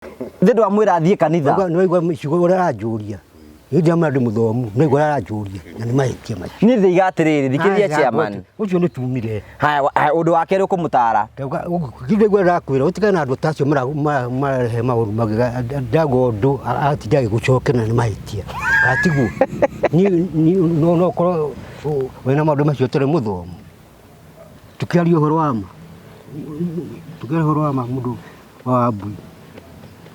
Thĩ ndwamwĩra athiĩ kanitha. Nĩwaigua ciugo ũrĩa aranjũria. Niĩ ndĩramwĩra ndĩ mũthomu, nĩwaigua ũrĩa aranjũria na nĩ mahĩtia macio. Niĩ ndĩiga atĩrĩrĩ, thikĩrĩria chairman. Ũcio nĩ tumire. Haya, ũndũ wa kerĩ ũkũmũtara. Ndauga githĩ ndakwĩra ũtigane na andũ ta acio mararehe maũru magega ndauga ũndũ atinda agĩgũcokera na nĩ mahĩtia. Gatiguo. Niĩ no ũkorwo wĩna maũndũ macio ũtarĩ mũthomu. Tũkĩaria ũhoro wa ma. Tũkĩaria ũhoro wa ma mũndũ wa mbui.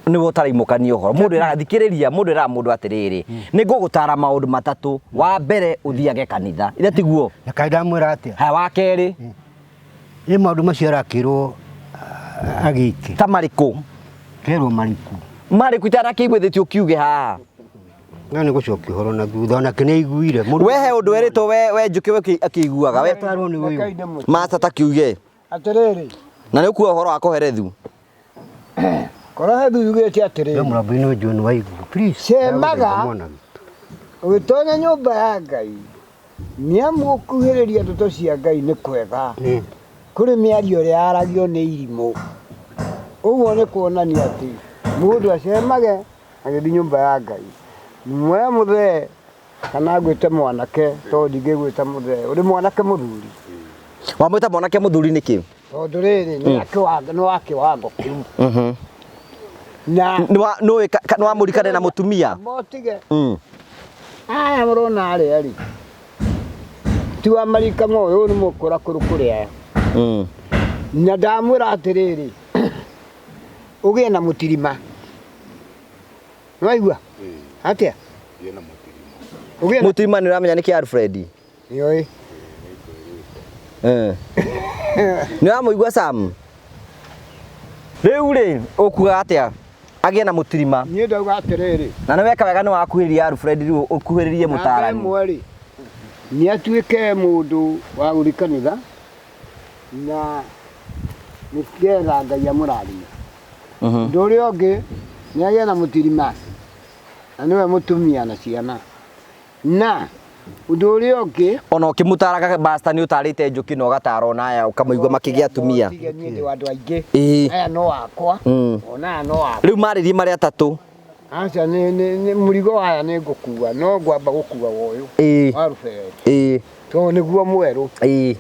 Nĩwe ũtaraimũkania ũhoro. Mũndũ ĩraga thikĩrĩria, mũndũ ĩraga mũndũ atĩrĩrĩ, nĩ ngũgũtara maũndũ matatũ. Wa mbere ũthiage kanitha. Ithe tiguo? Na kaĩ ndamwĩra atĩa? Haya, wa kerĩ. Nĩ maũndũ macio arakĩrwo agĩke. Ta marĩkũ? Kerwo marĩkũ? Marĩkũ itarakĩiguithĩtio ũkiuge haha? No nĩ gũcokia ũhoro na thutha, onake nĩ aiguire. We he ũndũ werĩtwo we Njũkĩ we akĩiguaga. We Atarwo nĩ ũyũ. Master ta kiuge. Atĩrĩrĩ. Na nĩ ũkuoya ũhoro wa Koherethu. Koherethu yugĩte atĩrĩrĩ. We mũrambo-inĩ ũyũ nĩ waigua. Please. Cemaga ũgĩtonya nyũmba ya Ngai, nĩ amu gũkuhĩrĩria ndeto cia Ngai nĩ kwega kũrĩ mĩario ĩrĩa yaragio nĩ irimũ. Ũguo nĩ kuonania atĩ mũndũ acemage agĩthiĩ nyũmba ya Ngai. We mũthee kana ngwĩte mwanake tondũ ndingĩgwĩta mũthee, ũrĩ mwanake mũthuri. Wamwĩta mwanake mũthuri nĩkĩ? Tondũ rĩrĩ nĩ wa kĩwango kĩu. Na nĩ wa mũrikane na mũtumia. Motige. Aya mũrona arĩa rĩ, ti wa marika moĩ, ũyũ nĩ mũkũrakũrũ kũrĩ aya. Na ndamwĩra atĩrĩrĩ, ũgĩe na mũtirima. Nĩwaigua? Atĩa? Ũgĩe na mũtirima nĩ ũramenya nĩ kĩ Alfred? Nĩũĩ. Nĩ ũramũigua Sam? Rĩu rĩ, ũkuga atĩa? Agĩe na mũtirima. Niĩ ndauga atĩrĩrĩ. Na nĩ weka wega nĩ wakuhĩrĩria Alfred rĩu ũkuhĩrĩrie mũtaarani. Namba ĩmwe rĩ, nĩ atuĩke mũndũ wa gũthiĩ kanitha na nĩgetha Ngai amũrathime. Ũndũ ũrĩa ũngĩ nĩ agĩe na mũtirima na nĩwe mũtumia na ciana. Na ũndũ ũrĩa ũngĩ ona ũkĩmũtaraga basta nĩ ũtarĩte Njũkĩ na ũgatara ona aya ũkamũigua makĩgĩa atumia. Tiga niĩ ndĩ wa andũ aingĩ. Ĩĩ. Aya no akwa. Ona aya no akwa. Rĩu marĩrie marĩ atatũ. Aca nĩ mũrigo aya nĩ ngũkua no ngwamba gũkua ũyũ. Ĩĩ. Wa Alfred. Ĩĩ. Tondũ nĩguo mwerũ. Ĩĩ.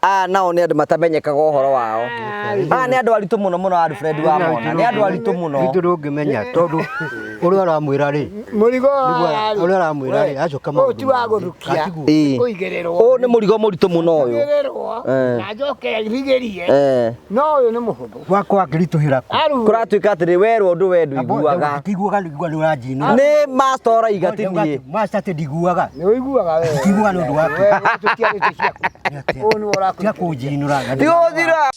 Aya nao nĩ andũ matamenyekaga ũhoro wao. Aya nĩ andũ aritũ mũno mũno Alfred wa mona. Nĩ andũ aritũ mũno. Itũ ndũngĩmenya tondũ ũrĩa aramwĩra rĩ. Mũrigo Ũrĩa aramwĩra rĩ acoka maũndũ. Ũyũ ti wa gũthukia. Ĩĩ. Kũigĩrĩrwo. Ũyũ nĩ mũrigo mũritũ mũno ũyũ. Kũigĩrĩrwo. Na njoke rigĩrie. No ũyũ nĩ mũhũthũ. Wakwa akĩritũhĩra kũ? Kũratuĩka atĩrĩ werwo ũndũ we ndũiguaga. Ndiguaga nĩguo nĩ ũranjinĩra. Nĩ master ũraiga ti niĩ. Master atĩ ndiguaga. Nĩ ũiguaga we. Ndiguaga nĩ ũndũ waku. We tũtiarĩtie ciaku. Ũyũ nĩwe ũrakũigĩrĩria. Tiga kũnjinũra. Tiga kũnjinũra.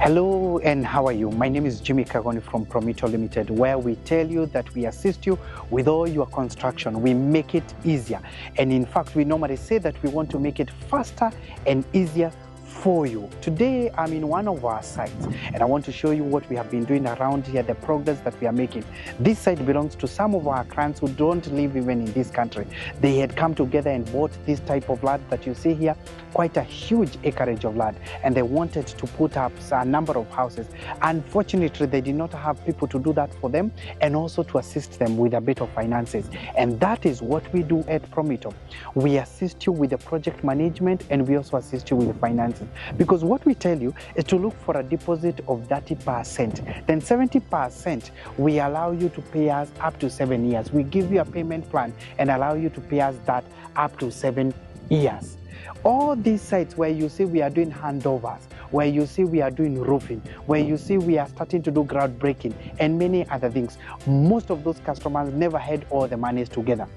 Hello and how are you? My name is Jimmy Kagoni from Promito Limited, where we tell you that we assist you with all your construction. We make it easier. And in fact, we normally say that we want to make it faster and easier for you. Today, I'm in one of our sites and I want to show you what we have been doing around here, the progress that we are making. This site belongs to some of our clients who don't live even in this country. They had come together and bought this type of land that you see here, quite a huge acreage of land, and they wanted to put up a number of houses. Unfortunately, they did not have people to do that for them and also to assist them with a bit of finances. And that is what we do at Promito. We assist you with the project management and we also assist you with the finances. Because what we tell you is to look for a deposit of 30%. Then 70% we allow you to pay us up to 7 years. We give you a payment plan and allow you to pay us that up to 7 years. All these sites where you see we are doing handovers, where you see we are doing roofing, where you see we are starting to do groundbreaking and many other things, most of those customers never had all the monies together.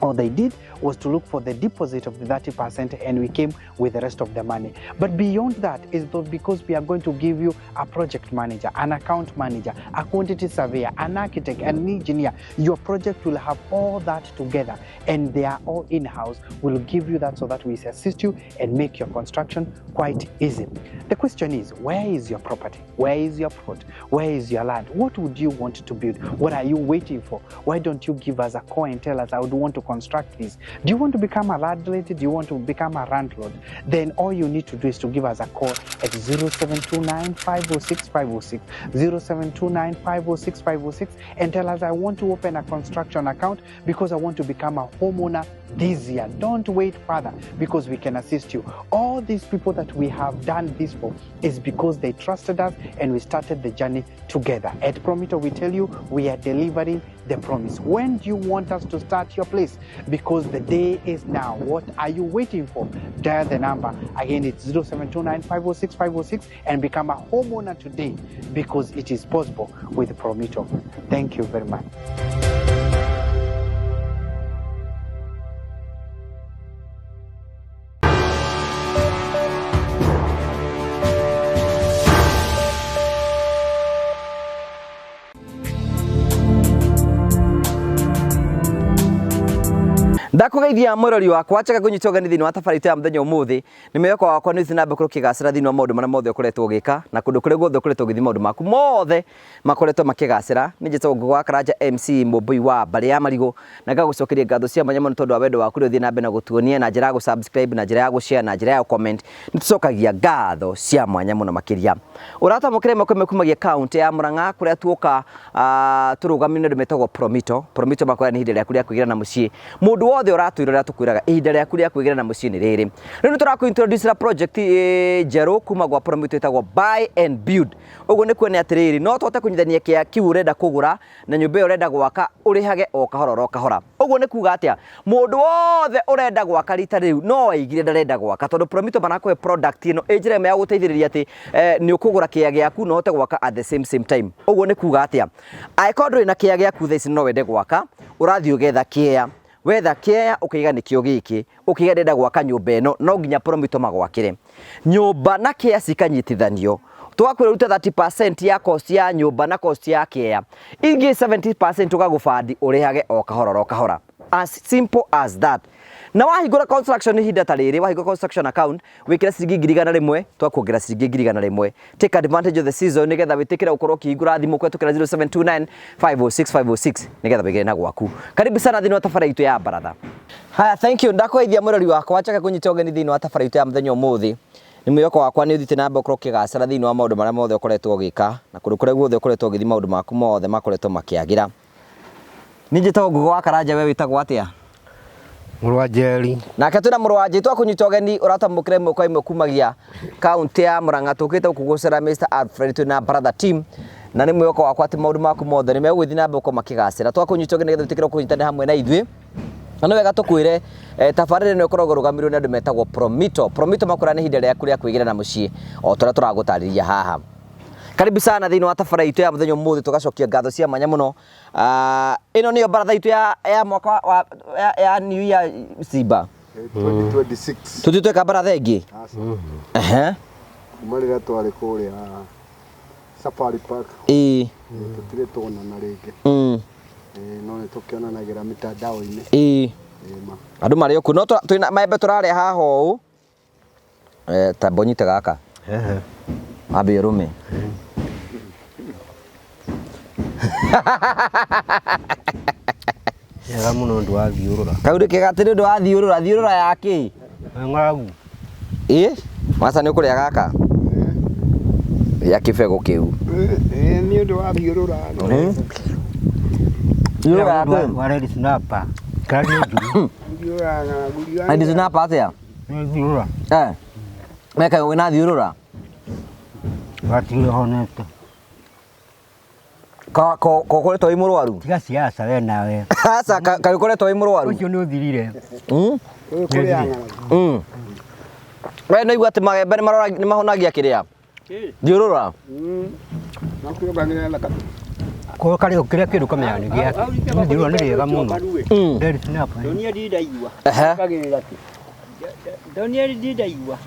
All they did was to look for the deposit of the 30% and we came with the rest of the money. But beyond that is though because we are going to give you a project manager, an account manager, a quantity surveyor, an architect, an engineer. Your project will have all that together and they are all in-house. We'll give you that so that we assist you and make your construction quite easy. The question is, where is your property? Where is your plot? Where is your land? What would you want to build? What are you waiting for? Why don't you give us a call and tell us, I would want to construct this? Do you want to become a landlady? Do you want to become a landlord? Then all you need to do is to give us a call at 0729 506 506, 0729 506 506, and tell us, I want to open a construction account because I want to become a homeowner this year. Don't wait further because we can assist you. All these people that we have done this for is because they trusted us and we started the journey together. At Promito, we tell you we are delivering the promise. When do you want us to start your place? Because the day is now. What are you waiting for? Dial the number. Again, it's 0729 506 506 and become a homeowner today because it is possible with Promito. Thank you very much. Ndakugeithia mwirori wakwa njega kunyita ũgeni thĩinĩ wa tabarĩra itũ ya mũthenya ũmũthĩ. Nĩ mwĩhoko wakwa nĩ ũthiĩ na mbere gũkorwo ũkĩgacĩra thĩinĩ wa maũndũ marĩa mothe ũkoretwo ũgĩka na kũndũ kũrĩa guothe ũkoretwo ũgĩthiĩ maũndũ maku mothe makoretwo makĩgacĩra. Nĩ njĩtagwo Ngũgũ wa Karanja MC Mũmbũi wa Mbarĩ ya Marigũ na ngagũcokeria ngatho cia mwanya mũno tondũ wa wendo waku ũrĩa ũthiĩ na mbere na gũtuonia na njĩra ya gũ-subscribe na njĩra ya gũ-share na njĩra ya gũ-comment. Nĩ tũcokagia ngatho cia mwanya mũno makĩria. Ũratamũkĩra ĩmwe kwa ĩmwe kumagia kaũntĩ ya Murang'a kũrĩa tuoka tũrũgamĩrĩire andũ metagwo Promito. Promito makwĩra nĩ ihinda rĩaku rĩa kwĩgĩra na mũciĩ. Mũndũ wothe ũratwĩrora tũkwĩraga ihinda rĩaku rĩa kwĩgĩra na mũciĩ nĩ rĩrĩ. Rĩu nĩ tũrakũ introduce ra project njerũ kuma gwa Promito ĩtagwo Buy and Build. Ũguo nĩ kuonia atĩrĩrĩ, no tũhote kũnyitithania kĩa kiu ũrenda kũgũra na nyũmba ĩyo ũrenda gwaka ũrĩhage o kahora o kahora. Ũguo nĩ kuga atĩa? Mũndũ wothe ũrenda gwaka rita rĩu no aigire ndarenda gwaka tondũ Promito marakũhe product ĩno ĩ njĩra ĩmwe ya gũteithĩrĩria atĩ nĩ ũkũgũra kĩea gĩaku na ũhote gwaka at the same time. Ũguo nĩ kuga atĩa? Angĩkorwo ndũrĩ na kĩea gĩaku thaa ici no wende gwaka, ũrathiĩ ũgetha kĩea. Wetha kĩea ũkaiga nĩkĩo gĩkĩ, ũkaiga ndĩrenda gwaka nyũmba ĩno, no nginya Promito magwakĩre. Nyũmba na kĩea cikanyitithanio. Tũgakwĩra ũrute 30% ya cost ya nyũmba na cost ya kĩea. Ingĩ 70% ũgagũbandi ũrĩhage o kahora o kahora. As simple as that. Na wahingũra construction ihinda ta rĩrĩ, wahingũra construction account, wĩkĩre ciringi 100,000, twakuongerera ciringi 100,000. Take advantage of the season nĩgetha wĩtĩkĩre gũkorwo ũkĩhingũra thimũ kũhetũkĩra 0729 506 506 nĩgetha wĩgĩre na gwaku. Karibu sana thĩinĩ wa tabarĩra itũ ya baratha. Haya, thank you. Ndakũgeithia mwĩrori wakwa, njage kũnyita ũgeni thĩinĩ wa tabarĩra itũ ya mũthenya ũmũthĩ. Nĩ mwĩhoko wakwa nĩ ũthiĩte na mbere gũkorwo ũkĩgacĩra thĩinĩ wa maũndũ marĩa mothe ũkoretwo ũgĩka na kũndũ kũrĩa guothe ũkoretwo ũgĩthiĩ maũndũ maku mothe makoretwo makĩagĩra. Niĩ njĩtagwo Ngũgũ wa Karanja, we wĩtagwo atĩa? Mũrũ wa Njeri. Nake twĩna mũrũ wa Njeri twakũnyita ũgeni ũratamũkĩra ĩmwe kwa ĩmwe kumagia kaũntĩ ya Murang'a tũkĩte gũkũ gũcera Mr. Alfred twĩna brother team na nĩ mwĩhoko wakwa atĩ maũndũ maku mothe nĩ megũgĩthiĩ na mbere gũkorwo makĩgacĩra. Twakũnyita ũgeni nĩgetha wĩtĩkĩre kũnyitanĩra hamwe na ithuĩ. Na nĩ wega tũkwĩre tabarĩra ĩno ĩkoragwo ĩrũgamĩrĩirwo nĩ andũ metagwo Promito. Promito makwĩra nĩ ihinda rĩaku rĩa kwĩgĩra na mũciĩ o ta ũrĩa tũragũtarĩria haha. Karibu sana thĩinĩ wa tabarĩra itũ ya mũthenya ũmũthĩ tũgacokia ngatho cia mwanya mũno. Ĩno nĩyo baratha itũ ya mwaka wa ya New Year Simba 2026. Tũthiĩ tweka baratha ĩngĩ. Ehe. Kuma rĩrĩa twarĩ kũrĩa Safari Park Ĩĩ. tũtirĩ tuonana rĩngĩ. No nĩ tũkĩonanagĩra mitandao-inĩ. Ĩĩ. Ma. Andũ marĩ o kuo no twĩna maembe tũrarĩa haha ũũ. Tamba ũnyite gaka. Ehe. Wambe ũrũme. Wega mũno ũndũ wa thiũrũra. Kau nĩ kega atĩ nĩ ũndũ wa thiũrũra, thiũrũra ya kĩ? Ng'aragu. Ĩĩ, maca nĩ ũkũrĩa gaka? Ya kĩbegũ kĩu. Nĩ ũndũ wa thiũrũra. Thiũrũra ya kĩ? Wa red snapper. Kana nĩ njũru. Thiũrũra ng'aragu. Red snapper atĩa? Nĩ thiũrũra. Meka wĩna thiũrũra? Watigire honete. Ko ũkoretwo wĩ mũrwaru? Tiga siasa we nawe. Aca, kaĩ ũkoretwo wĩ mũrwaru? Ũcio nĩ ũthirire. Kũrĩa ng'aragu. We nĩ ũigua atĩ maembe nĩ mahonagia kĩrĩa? Thiũrũra. Makuongagĩrĩra thakame. Ko karĩ kĩrĩa kĩndũ kamenya nĩ gĩake. Thiũrũra nĩ rĩega mũno. Red snapper. Ndonire ndindaigua. Ehe. Mongagĩrĩra kĩ? Ndonire ndindaigua.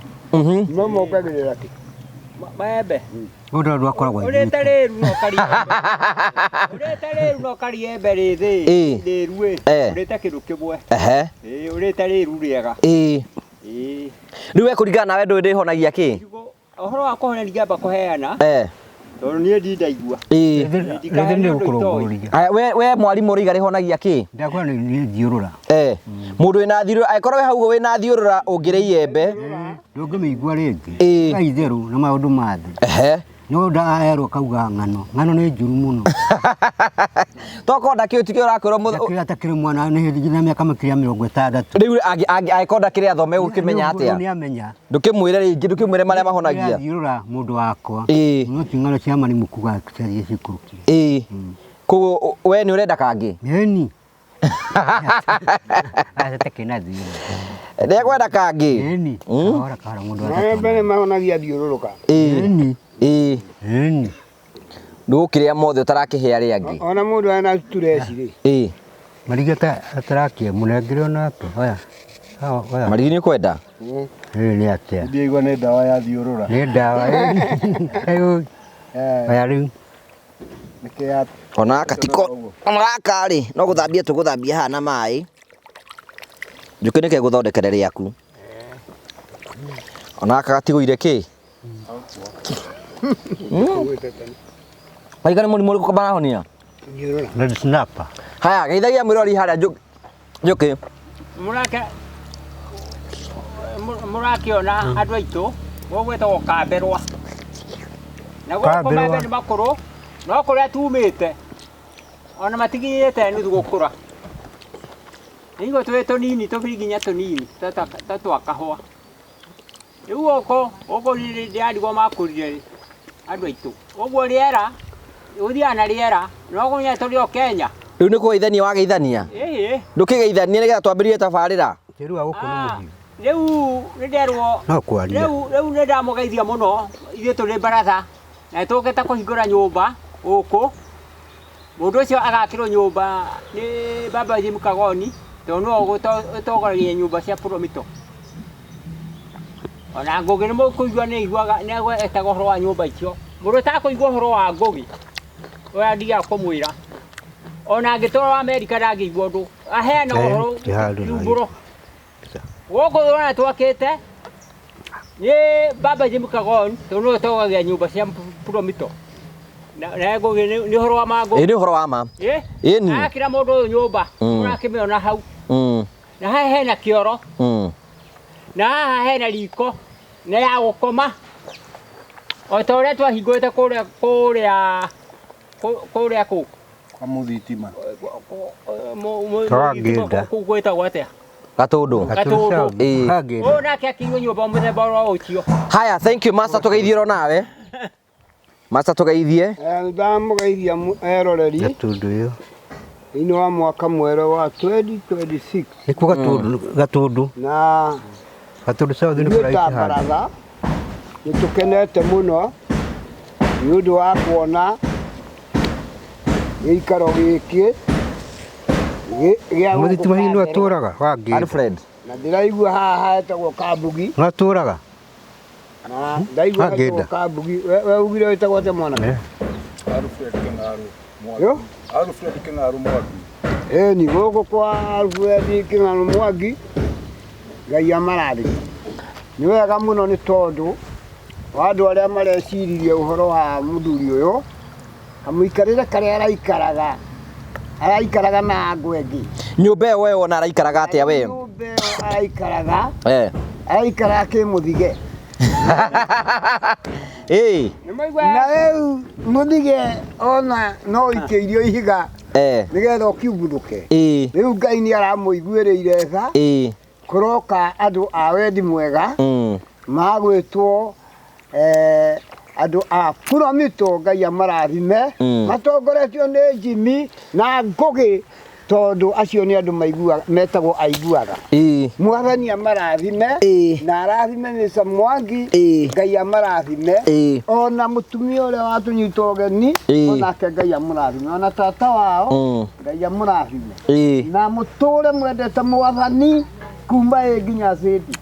No mongagĩrĩra kĩ? Maembe. Ũndũ andũ akoragwo Ũrĩte rĩru no karia. Ũrĩte rĩru no karia embe rĩthĩ. Ĩĩ. Rĩru ĩ. Eh. Ũrĩte kĩndũ kĩmwe. Ehe. Ĩĩ ũrĩte rĩru rĩega. Ĩĩ. Ĩĩ. Rĩu we kũringana nawe ndũĩ ndĩhonagia kĩ? Ũhoro wa kũhona ndingĩamba kũheana. Eh. Tondũ niĩ ndindaigua. Ĩĩ. Rĩthĩ nĩ gũkũrũngũrũria. Aya, we mwarimũ ũraiga rĩhonagia kĩ? Ndakora nĩ thiũrũra. Eh. Mũndũ wĩna thiũrũra angĩkorwo wĩ hau ũguo wĩna thiũrũra ũngĩrĩa iembe. Ndũngĩmĩigua rĩngĩ. Ĩĩ. Ngai itherũ na maũndũ ma thĩ. Ehe. No ndaerwo kauga ng'ano. Ng'ano nĩ njũru mũno. Tokorwo ndakĩũĩ tikĩo ũrakwĩrwo mũth- Ndakĩrĩ atakĩrĩ mwana nĩ hĩndĩ nginya mĩaka makĩria mĩrongo ĩtandatũ. rĩu angĩkorwo ndakĩrĩ athome ũgũkĩmenya atĩa? Nĩ amenya. Ndũkĩmwĩre rĩngĩ ndũkĩmwĩre marĩa mahonagia. Thiũrũra mũndũ wakwa. Ĩĩ. No ti ng'ano cia mani mũkuga ciathiĩ cikũrũkire. Ĩĩ. Koguo we nĩ ũrenda kangĩ? Ĩni. Atakĩrĩ na thiũrũra. Nĩekwenda kangĩ? Ĩni. Kahora kahora mũndũ Maembe nĩ mahonagia thiũrũrũka. Ĩĩ. Ĩni. Ĩĩ. Ĩni. Ndũgũkĩrĩa mothe ũtarakĩhe arĩa angĩ. Ona mũndũ ena stress rĩ. Ĩĩ. Marigi atarakia mũnengere onake. Oya. Oya. Marigi nĩ ũkwenda? Rĩrĩ nĩ atĩa? Ndiaigua nĩ ndawa ya thiũrũra. Nĩ ndawa. Rĩu. Oya rĩu. Nĩkĩ ya Ona gaka tiko ona gaka rĩ no gũthambia tũgũthambia haha na maĩ. Njũkĩ nĩke gũthondekere rĩaku. Ona gaka gatigũire kĩ? Marigana mũrimũ ũrĩkũ marahonia? Thiũrũra. Red snapper. Haya, geithagia mwĩrori harĩa Njũkĩ. Mũrake mũrakĩona andũ aitũ gũgwĩtagwo kamberwa. Na gũkũ Kamberwa. maembe nĩ makũrũ no kũrĩa tumĩte ona matikinyĩte nuthu gũkũra. Nĩguo twĩ tũnini tũbiringinya tũnini ta twa kahũa. Rĩu gũkũ gũkũ ndĩrarigwo makũrire rĩ andũ aitũ. Ũguo rĩera gũthiaga na rĩera no kũmenya tũrĩ o Kenya. Rĩu nĩ kũgeithania wageithania? Ĩhĩ. Ndũkĩgeithanie nĩgetha twambĩrĩrie tabarĩra? Tĩri wa gũkũ nĩ mũhiũ. Rĩu nĩ nderwo No kwaria. Rĩu nĩ ndamũgeithia mũno ithuĩ tũrĩ baratha na nĩtũkĩte kũhingũra nyũmba gũkũ. Mũndũ ũcio agakĩrwo nyũmba nĩ baba Jim Kagoni tondũ nĩwe ũtongoragia nyũmba cia Promito. Ona Ngũgĩ nĩ mũkũigua nĩ aiguaga nĩ etaga ũhoro wa nyũmba icio. Mũndũ ũtakũigua ũhoro wa Ngũgĩ ũrĩa ndigaga kũmwĩra. Ona angĩtwarwo Amerika ndangĩigua ũndũ. Aheana ũhoro kiumbũro. Gũkũ ũrona twakĩte nĩ baba Jim Kagoni tondũ nĩwe ũtongoragia nyũmba cia Promito. Na Ngũgĩ nĩ ũhoro wa ma Ngũgĩ. Ĩĩ nĩ ũhoro wa ma. Ĩ? Ĩni. Akĩra mũndũ ũyũ nyũmba ũrakĩmĩona hau. Na haha hena kĩoro. Na haha hena riko na ya gũkoma. O ta ũrĩa twahingũrĩte kũrĩa kũrĩa kũrĩa kũ? Kwa mũthitima. Kawangĩnda. Kũu gwĩtagwo atĩa? Gatũndũ. Gatũndũ. Ĩĩ. Ũyũ nake akĩirwo nyũmba mũthemba oro ũcio. Haya, thank you master tũgeithie oro nawe. Master tũgeithie. Ndamũgeithia eroreri Gatũndũ ĩyo. thĩinĩ wa mwaka mwerũ wa 2026. Nĩkuo Gatũndũ Gatũndũ. Na Gatũndũ South nĩ ithuĩ ta kũraihu handũ. baratha nĩ tũkenete mũno nĩ ũndũ wa kuona gĩikaro gĩkĩ gĩa gũkũ Mũthitima hihi nĩ Kamberwa. atũraga wangĩnda. Alfred. Na ndĩraigua haha hetagwo Kambugi. Nĩ atũraga? Na ndaigua hetagwo Wangĩnda. Kambugi. We ugire wĩtagwo atĩa mwanake? Alfred Kĩng'aru Mwangi. Yo? Alfred Kĩng'aru Mwangi. Ĩni gũkũ kwa Alfred Kĩng'aru Mwangi Ngai amarathime. Nĩ wega mũno nĩ tondũ wa andũ arĩa mareciririe ũhoro wa mũthuri ũyũ kamũikarĩre karĩa araikaraga araikaraga na ngũ ĩngĩ. Nyũmba ĩyo we wona araikaraga atĩa we? Nyũmba ĩyo araikaraga Eh. araikaraga kĩmũthige. Ĩĩ. Na rĩu mũthige ona no ikĩirio ihiga Eh. nĩgetha ũkiumbuthũke. Ĩĩ. Rĩu Ngai nĩ aramũiguĩrĩire tha. Ĩĩ. Kũroka andũ a wendi mwega magwĩtwo andũ a Promito Ngai amarathime matongoretio nĩ Jimmy na Ngũgĩ tondũ acio nĩ andũ maiguaga metagwo aiguaga. Ĩĩ. Mwathani amarathime na arathime Mr. Mwangi. Ngai amarathime ona mutumia ũrĩa watũnyita ũgeni onake Ngai amũrathime ona tata wao Ngai amũrathime na mũtũre mwendete mwathani kuma ĩ nginya cĩndĩ.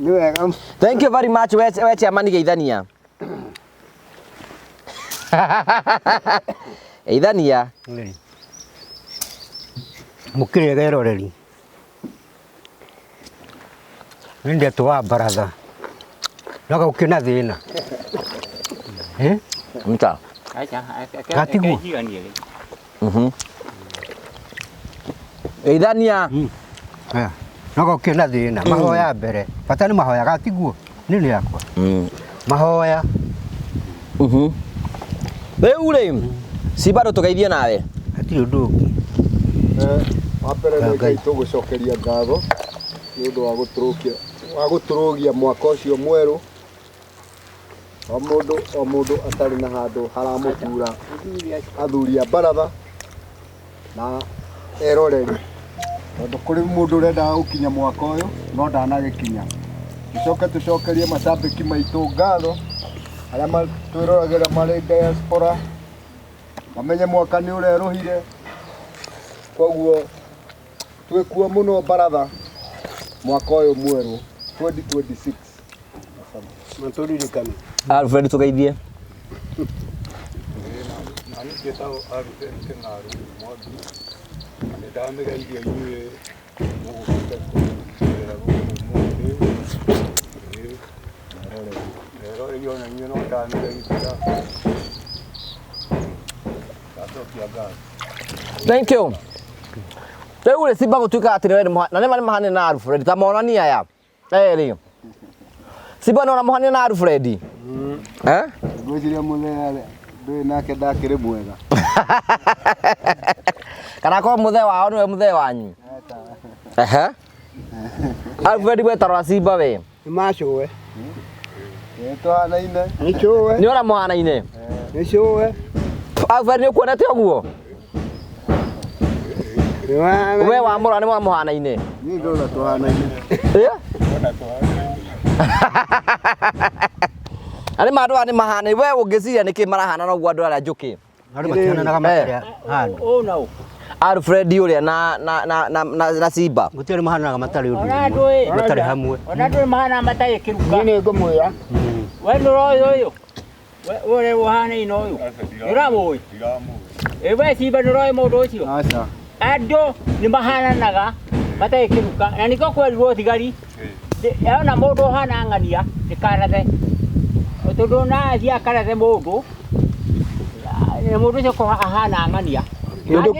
Nĩ wega. Thank you very much we chairman geithania. Geithania. Mũkĩrĩega eroreri. Nĩ ndetwo wa baratha. Noga gũkĩona thĩna. Mta. Gatiguo. Geithania. Noga gũkĩona thĩna. Mahoya mbere. Bata nĩ mahoya gatiguo. Nĩ yakwa. Mahoya. Rĩu rĩ, Simba ndũtũgeithie nawe. Hatirĩ ũndũ ũngĩ. Wa mbere nĩ Ngai tũgũcokeria ngatho nĩ ũndũ wa gũtũrũgia mwaka ũcio mwerũ. O mũndũ atarĩ na handũ haramũtura athuri a baratha na eroreri tondũ kũrĩ mũndũ ũrendaga gũkinya mwaka ũyũ no ndanagĩkinya. Tũcoke tũcokerie macambĩki maitũ ngatho arĩa matwĩroragĩra marĩ diaspora mamenye mwaka nĩ ũrerũhire koguo twĩkuo mũno baratha mwaka ũyũ mwerũ 2026. Matũririkane. Alfred tũgeithie. Nani njĩtagwo Alfred Kĩng'aru Mwangi na nĩ ndamĩgeithia inyuĩ mũgũkĩte kũnjerera gũkũ ũmũthĩ. Eroreri ona inyuĩ no ndamĩgeithia. Ndacokia ngatho. Thank you. Rĩu rĩ Simba gũtuĩka atĩ nĩwe na nĩ mahane na Alfred ta monania aya. Erĩ. Simba nĩ mũhane na Alfred. Eh? Ngwĩciria mũthee ndũĩ nake ndakĩrĩ mwega. Kana korwo mũthee wao nĩwe mũthee wanyu. Ehe. Alfred we tarora Simba we. Nĩ macũwe. Nĩ tũhanaine. Nĩ cũwe. Nĩ ũrĩa mũhanaine. Nĩ cũwe. Alfred nĩ ũkuonete ũguo? We wa mũra nĩ mũhanaine. Niĩ ndona tũhanaine. Eh? Arĩ ma andũ aya nĩ mahanaine. We ũngĩciria nĩkĩ marahana na ũguo andũ arĩa njũkĩ? Andũ matihananaga matarĩ handũ. Ũũ na ũũ. Alfred ũrĩa na Simba. Gũtirĩ mahananaga matarĩ ũndũ. Ona andũ ĩ. Matarĩ hamwe. Ona andũ mahana matarĩ kĩruka. Niĩ nĩ ngũmwĩra. We nĩ ũroĩ ũyũ. We ũrĩa ũhanaine ũyũ. Nĩ ũramũĩ? Ndiramũĩ. Ĩ we Simba nĩ ũroĩ mũndũ ũcio? Aca. Andũ nĩ mahananaga matarĩ kĩruka na nĩkĩo kwerirwo thigari ona mũndũ ũhana ng'ania ndĩkarathe tondũ na athiĩ akarathe mũndũ na mũndũ ũcio ko ahana ng'ania Kĩndũ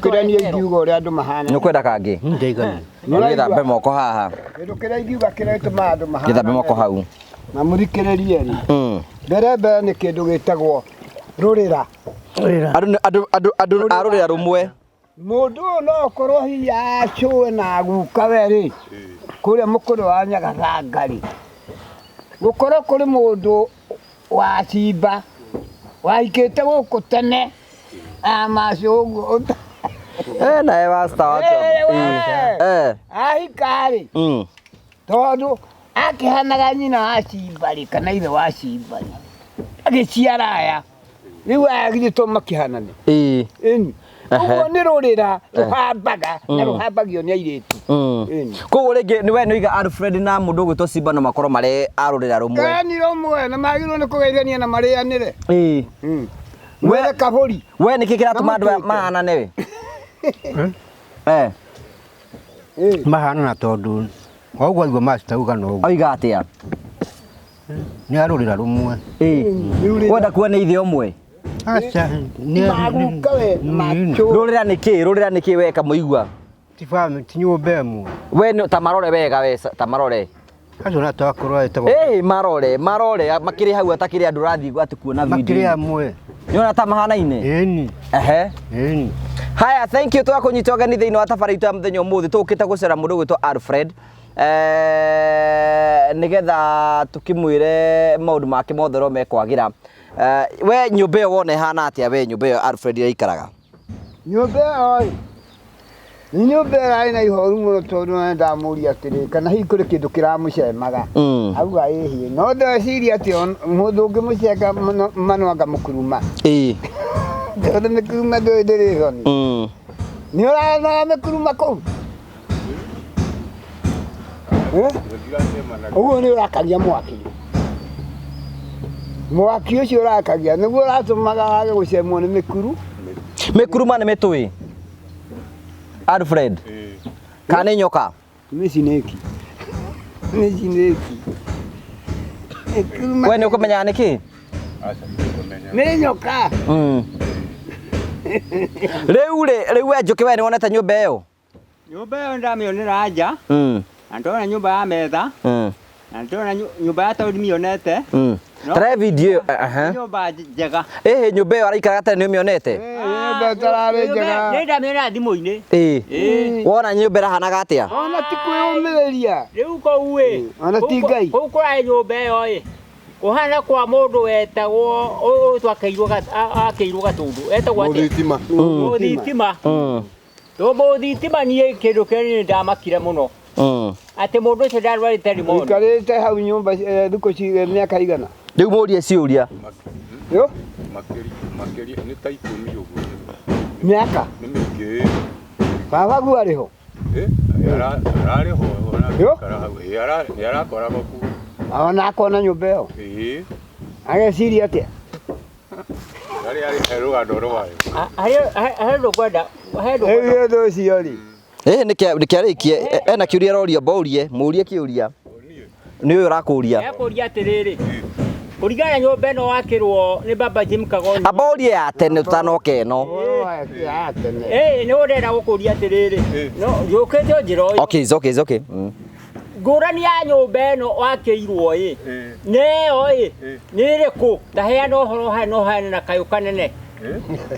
kĩrĩa niĩ ingiuga ũrĩa andũ mahana. Nĩ ũkwenda kangĩ? Ndaigana. Nĩgĩthambe moko haha. Kĩndũ kĩrĩa ingiuga kĩrĩa gĩtũmaga andũ mahana. Gĩthambe moko hau. Na mũthikĩrĩrie rĩ. Mbere mbere nĩ kĩndũ gĩtagwo rũrĩra. Andũ a rũrĩra rũmwe. Mũndũ ũyũ no ũkorwo hihi acũwe na guka we rĩ kũrĩa mũkũrũ wa Nyagathanga rĩ gũkorwo kũrĩ mũndũ wa Simba wahikĩte gũkũ tene amacũ ũguo Nawe wasta watu. Ahika rĩ tondũ akĩhanaga nyina wa Simba rĩ kana ithe wa Simba rĩ agĩciara aya rĩu aya githĩ to makĩhanane. Ĩni. Ũguo nĩ rũrĩra rũhambaga na rũhambagio nĩ airĩtu. Koguo rĩngĩ nĩ we nĩ ũiga Alfred na mũndũ ũgwĩtwo Simba no makorwo marĩ a rũrĩra rũmwe. Nĩ rũmwe na magĩrĩirwo nĩ kũgeithania na marĩanĩre. Mwethe kabũri. We nĩkĩ kĩratũma andũ mahanane we? Mahanana tondũ o ũguo aigua master auga no ũguo. Oiga atĩa? Nĩ a rũrĩra rũmwe. Wenda kuona ithe ũmwe? Aca. Maguka we macho. Rũrĩra nĩ kĩ? Rũrĩra nĩ kĩ we kamũigua? Ti family, ti nyũmba ĩmwe. We ta marore wega we ta marore. Acio na twakorwo ĩtagwo. Marore, marore makĩrĩ hau atakĩrĩ andũ ũrathiĩ atĩ kuona video. Makĩrĩ amwe. Nĩ ũrona ta mahanaine? Ĩni. Ehe. Ĩni. Haya, thank you twakũnyita ũgeni thĩinĩ wa tabarĩra itũ ya mũthenya ũmũthĩ tũkĩte gũcera mũndũ ũgwĩtwo Alfred. Nĩgetha tũkĩmwĩre maũndũ make mothe ũrĩa mekwagĩra. We nyũmba ĩyo wona ĩhana atĩa we nyũmba ĩyo Alfred ĩraikaraga? Nyũmba ĩyo ĩ Nĩ nyũmba ĩrarĩ na ihoru mũno tondũ nĩ ndamũria atĩrĩ kana hihi kũrĩ kĩndũ kĩramũcemaga. Auga ĩhĩ no ndeciria atĩ mũndũ ũngĩmũcenga mũno mano anga mũkuruma. Tondũ mĩkuruma ndũĩ ndĩrĩ thoni. Nĩ ũrarora mĩkuruma kũu? Eh? Ũguo nĩ ũrakagia mwaki. Mwaki ũcio ũrakagia nĩguo ũratũmaga wage gũcemwo nĩ mĩkuru. Mĩkuruma nĩ mĩtũĩ. Alfred. Kana nĩ nyoka? Nĩ cinĩki. Nĩ cinĩki. Mĩkuruma We nĩ ũkũmenyaga nĩ kĩ? nĩ nyoka. Rĩu rĩ, rĩu we Njũkĩ we nĩ wonete nyũmba ĩyo? Nyũmba ĩyo ndamĩonera nja na ndona nyũmba ya metha na ndona nyũmba ya taũni mĩonete. Tare video ĩyo. Aha. Nyũmba njega. Ĩhĩ nyũmba ĩyo araikaraga tene nĩ ũmĩonete? Nyũmba ĩtararĩ njega. Nĩ ndamĩonera thimũ-inĩ. Ĩĩ. Wona nyũmba ĩrahanaga atĩa? Ona ti kwĩyũmĩrĩria. Rĩu kũu ĩ. Ona ti Ngai. Kũu kũrarĩ nyũmba ĩyo ĩ. Kũhana kwa mũndũ wetagwo ũyũ twakĩirwo akĩirwo Gatũndũ. Etagwo atĩa? Mũthitima. Mũthitima. To mũthitima niĩ kĩndũ kĩrĩa niĩ ndamakire mũno. Atĩ mũndũ ũcio ndarwarĩte pneumonia. Ũikarĩte hau nyũmba thikũ mĩaka igana. Rĩu mũrie ciũria. Yo? Makĩria nĩ ta ikũmi ũguo. Mĩaka? Nĩ mĩingĩ. Baba guo arĩ ho? Ararĩ ho ona Yo? aikara hau. Nĩ arakoragwo kuo. Ona akona nyũmba ĩyo. Ĩĩ. Ageciria atĩa? Arĩ arĩ rũgano rwayo. Harĩ ũndũ ngwenda. Rĩu ũndũ ũcio rĩ. Ĩhĩ nĩ kĩarĩkie ena kĩũria aroria mbũrie, mũrie kĩũria. Nĩ ũyũ ũrakũria. Ekũria atĩrĩrĩ. Kũringana na nyũmba ĩno wakĩrwo nĩ baba Jim Kagoni. Amba ũrie ya tene tũtanoka ĩno. Ĩĩ nĩ ũrenda gũkũria atĩrĩrĩ. No yũkĩte o njĩra o. Okay, it's okay, it's okay. Ngũrani ya nyũmba ĩno wakĩirwo ĩ. Nĩ ĩyo ĩ. Nĩ ĩrĩkũ? Ta heana ũhoro haha no heane na kayũ kanene.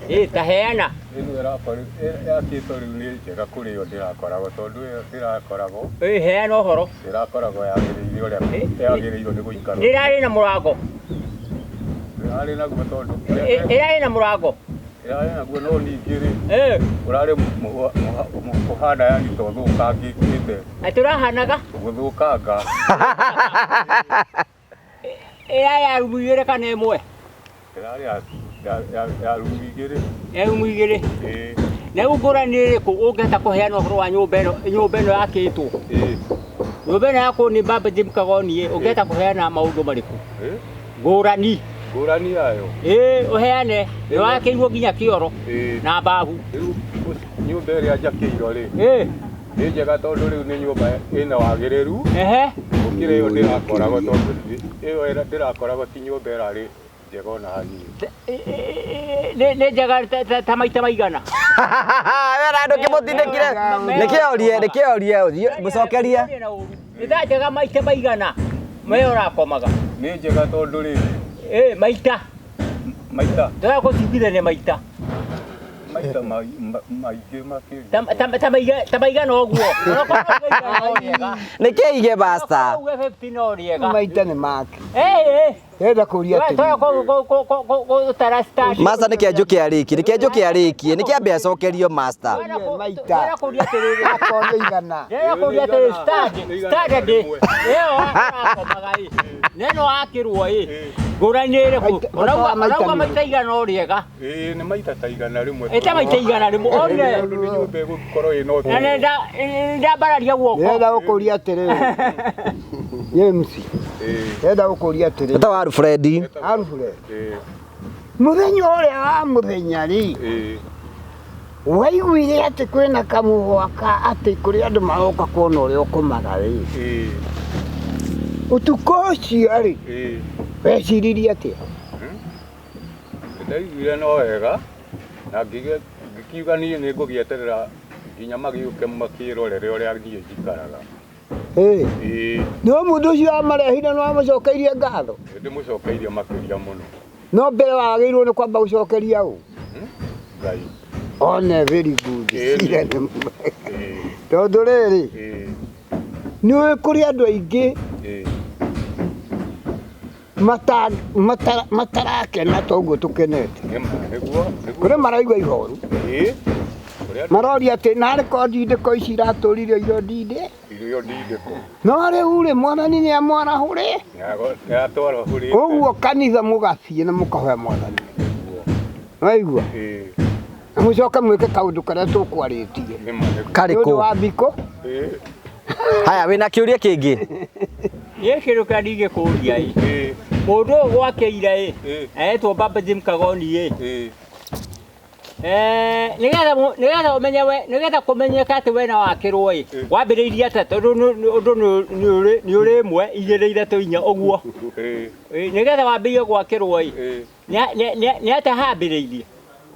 Ĩĩ ta heana. Ĩno ĩrakorwo yakĩtwo rĩu nĩ njega kũrĩ ĩyo ndĩrakoragwo tondũ ĩyo ndĩrakoragwo. Ĩĩ heana ũhoro. Ndĩrakoragwo yagĩrĩire ũrĩa yagĩrĩirwo nĩ gũikarwo. Nĩ ĩrarĩ na mũrango. Ĩrarĩ naguo tondũ. Ĩrarĩ na mũrango. Ĩrarĩ naguo no ningĩ rĩ. Ũrarĩ ũhana yani ta ũthũkangĩte. Atĩ ũrahanaga? Gũthũkanga. Ĩrarĩ ya rumu igĩrĩ kana ĩmwe? Ĩrarĩ ya rumu igĩrĩ. Ya rumu igĩrĩ. Ĩĩ. Na rĩu ngũrani ĩrĩkũ ũngĩhota kũheana ũhoro wa nyũmba ĩno nyũmba ĩno yakĩtwo? Nyũmba ĩno yakwo nĩ baba Jim Kagoni ĩ, ũngĩhota kũheana maũndũ marĩkũ? Ngũrani. Ngũrani yayo. Ĩĩ ũheane. Nĩ wakĩirwo nginya kĩoro na mbahu. Rĩu nyũmba ĩrĩa njakĩirwo rĩ. Ĩĩ. Nĩ njega tondũ rĩu nĩ nyũmba ĩna wagĩrĩru. Ehe. Gũkĩra ĩyo ndĩrakoragwo tondũ ĩyo ndĩrakoragwo ti nyũmba ĩrarĩ njega ona hanini. Nĩ njega ta maita maigana. Wena ndũkĩmũtindĩkire. Nĩkĩorie, nĩkĩorie, mũcokerie. Nĩ ta njega maita maigana. Meyo ũrakomaga. Nĩ njega tondũ rĩrĩ. Ĩĩ maita. Maita. Ndĩrenda gũcigithania maita. Maita maingĩ makĩria. Ta maigana ũguo. Nĩkĩige basta. Uge 50 no rĩega. Maita nĩ make. Ĩĩ. Ndĩrenda kũria atĩrĩ. Gũtara stand. Master nĩkĩ Njũkĩ arĩkie, nĩkĩ Njũkĩ arĩkie, nĩkĩ ambe acokerio master. Maita. Ndĩrenda kũria atĩrĩrĩ. Akorwo nĩ igana. Ndĩrenda kũria atĩrĩrĩ stand standard ĩyo ũrakomaga ĩ. Na ĩno wakĩrwo ĩ. Ngũrani ĩrĩkũ? Ũrauga maita igana o rĩega. Ĩĩ nĩ maita ta igana rĩmwe. Ĩta maita igana rĩmwe one. Tondũ nĩ nyũmba ĩgũkorwo ĩna Na nĩndambararia guoko. Ndĩrenda gũkũria atĩrĩrĩ. James. Ndĩrenda gũkũria atĩrĩrĩ. Ĩtagwo Alfred. Alfred. Mũthenya ũrĩa wa mũthenya rĩ. Waiguire atĩ kwĩna kamũgwaka atĩ kũrĩ andũ maroka kuona ũrĩa ũkomaga rĩ. Ũtukũ ũcio rĩ. Weciririe atĩa? Ndaiguire no wega na ngĩkiuga niĩ nĩ ngũgĩeterera nginya magĩũke makĩrorere ũrĩa niĩ njikaraga. Ĩĩ. No mũndũ ũcio amarehire nĩ wamũcokeirie ngatho? Ndĩmũcokeirie makĩria mũno. No mbere wagĩrĩirwo nĩ kwamba gũcokeria ũ? Ngai. One very good. Tondũ rĩrĩ, nĩ ũĩ kũrĩ andũ aingĩ matarakena ta ũguo tũkenete. Kũrĩ maraigua ihoru. Maroria atĩ narĩ ko ndindĩko ici iratũrire irio ndindĩ Irio ndindĩko. No rĩu rĩ mwathani nĩ amwarahũre. Nĩ Ũguo kanitha mũgathiĩ na mũkahoya mwathani. Waigua? Na mũcoke mwĩke kaũndũ karĩa tũkwarĩtie. Karĩkũ? Nĩ ũndũ wa thikũ. Haya wĩna kĩũria kĩngĩ? Niĩ kĩndũ kĩrĩa ndingĩkũria ĩ mũndũ ũyũ gwakĩire ĩ etwo Baba Jim Kagoni ĩ nĩgetha nĩgetha ũmenye we nĩgetha kũmenyeka atĩ we na wakĩrwo ĩ wambĩrĩirie atĩa tondũ ũndũ nĩ ũrĩ ĩmwe igĩrĩ ithatũ inya ũguo nĩgetha wambĩrĩrie gwakĩrwo ĩ nĩ atĩa hambĩrĩirie?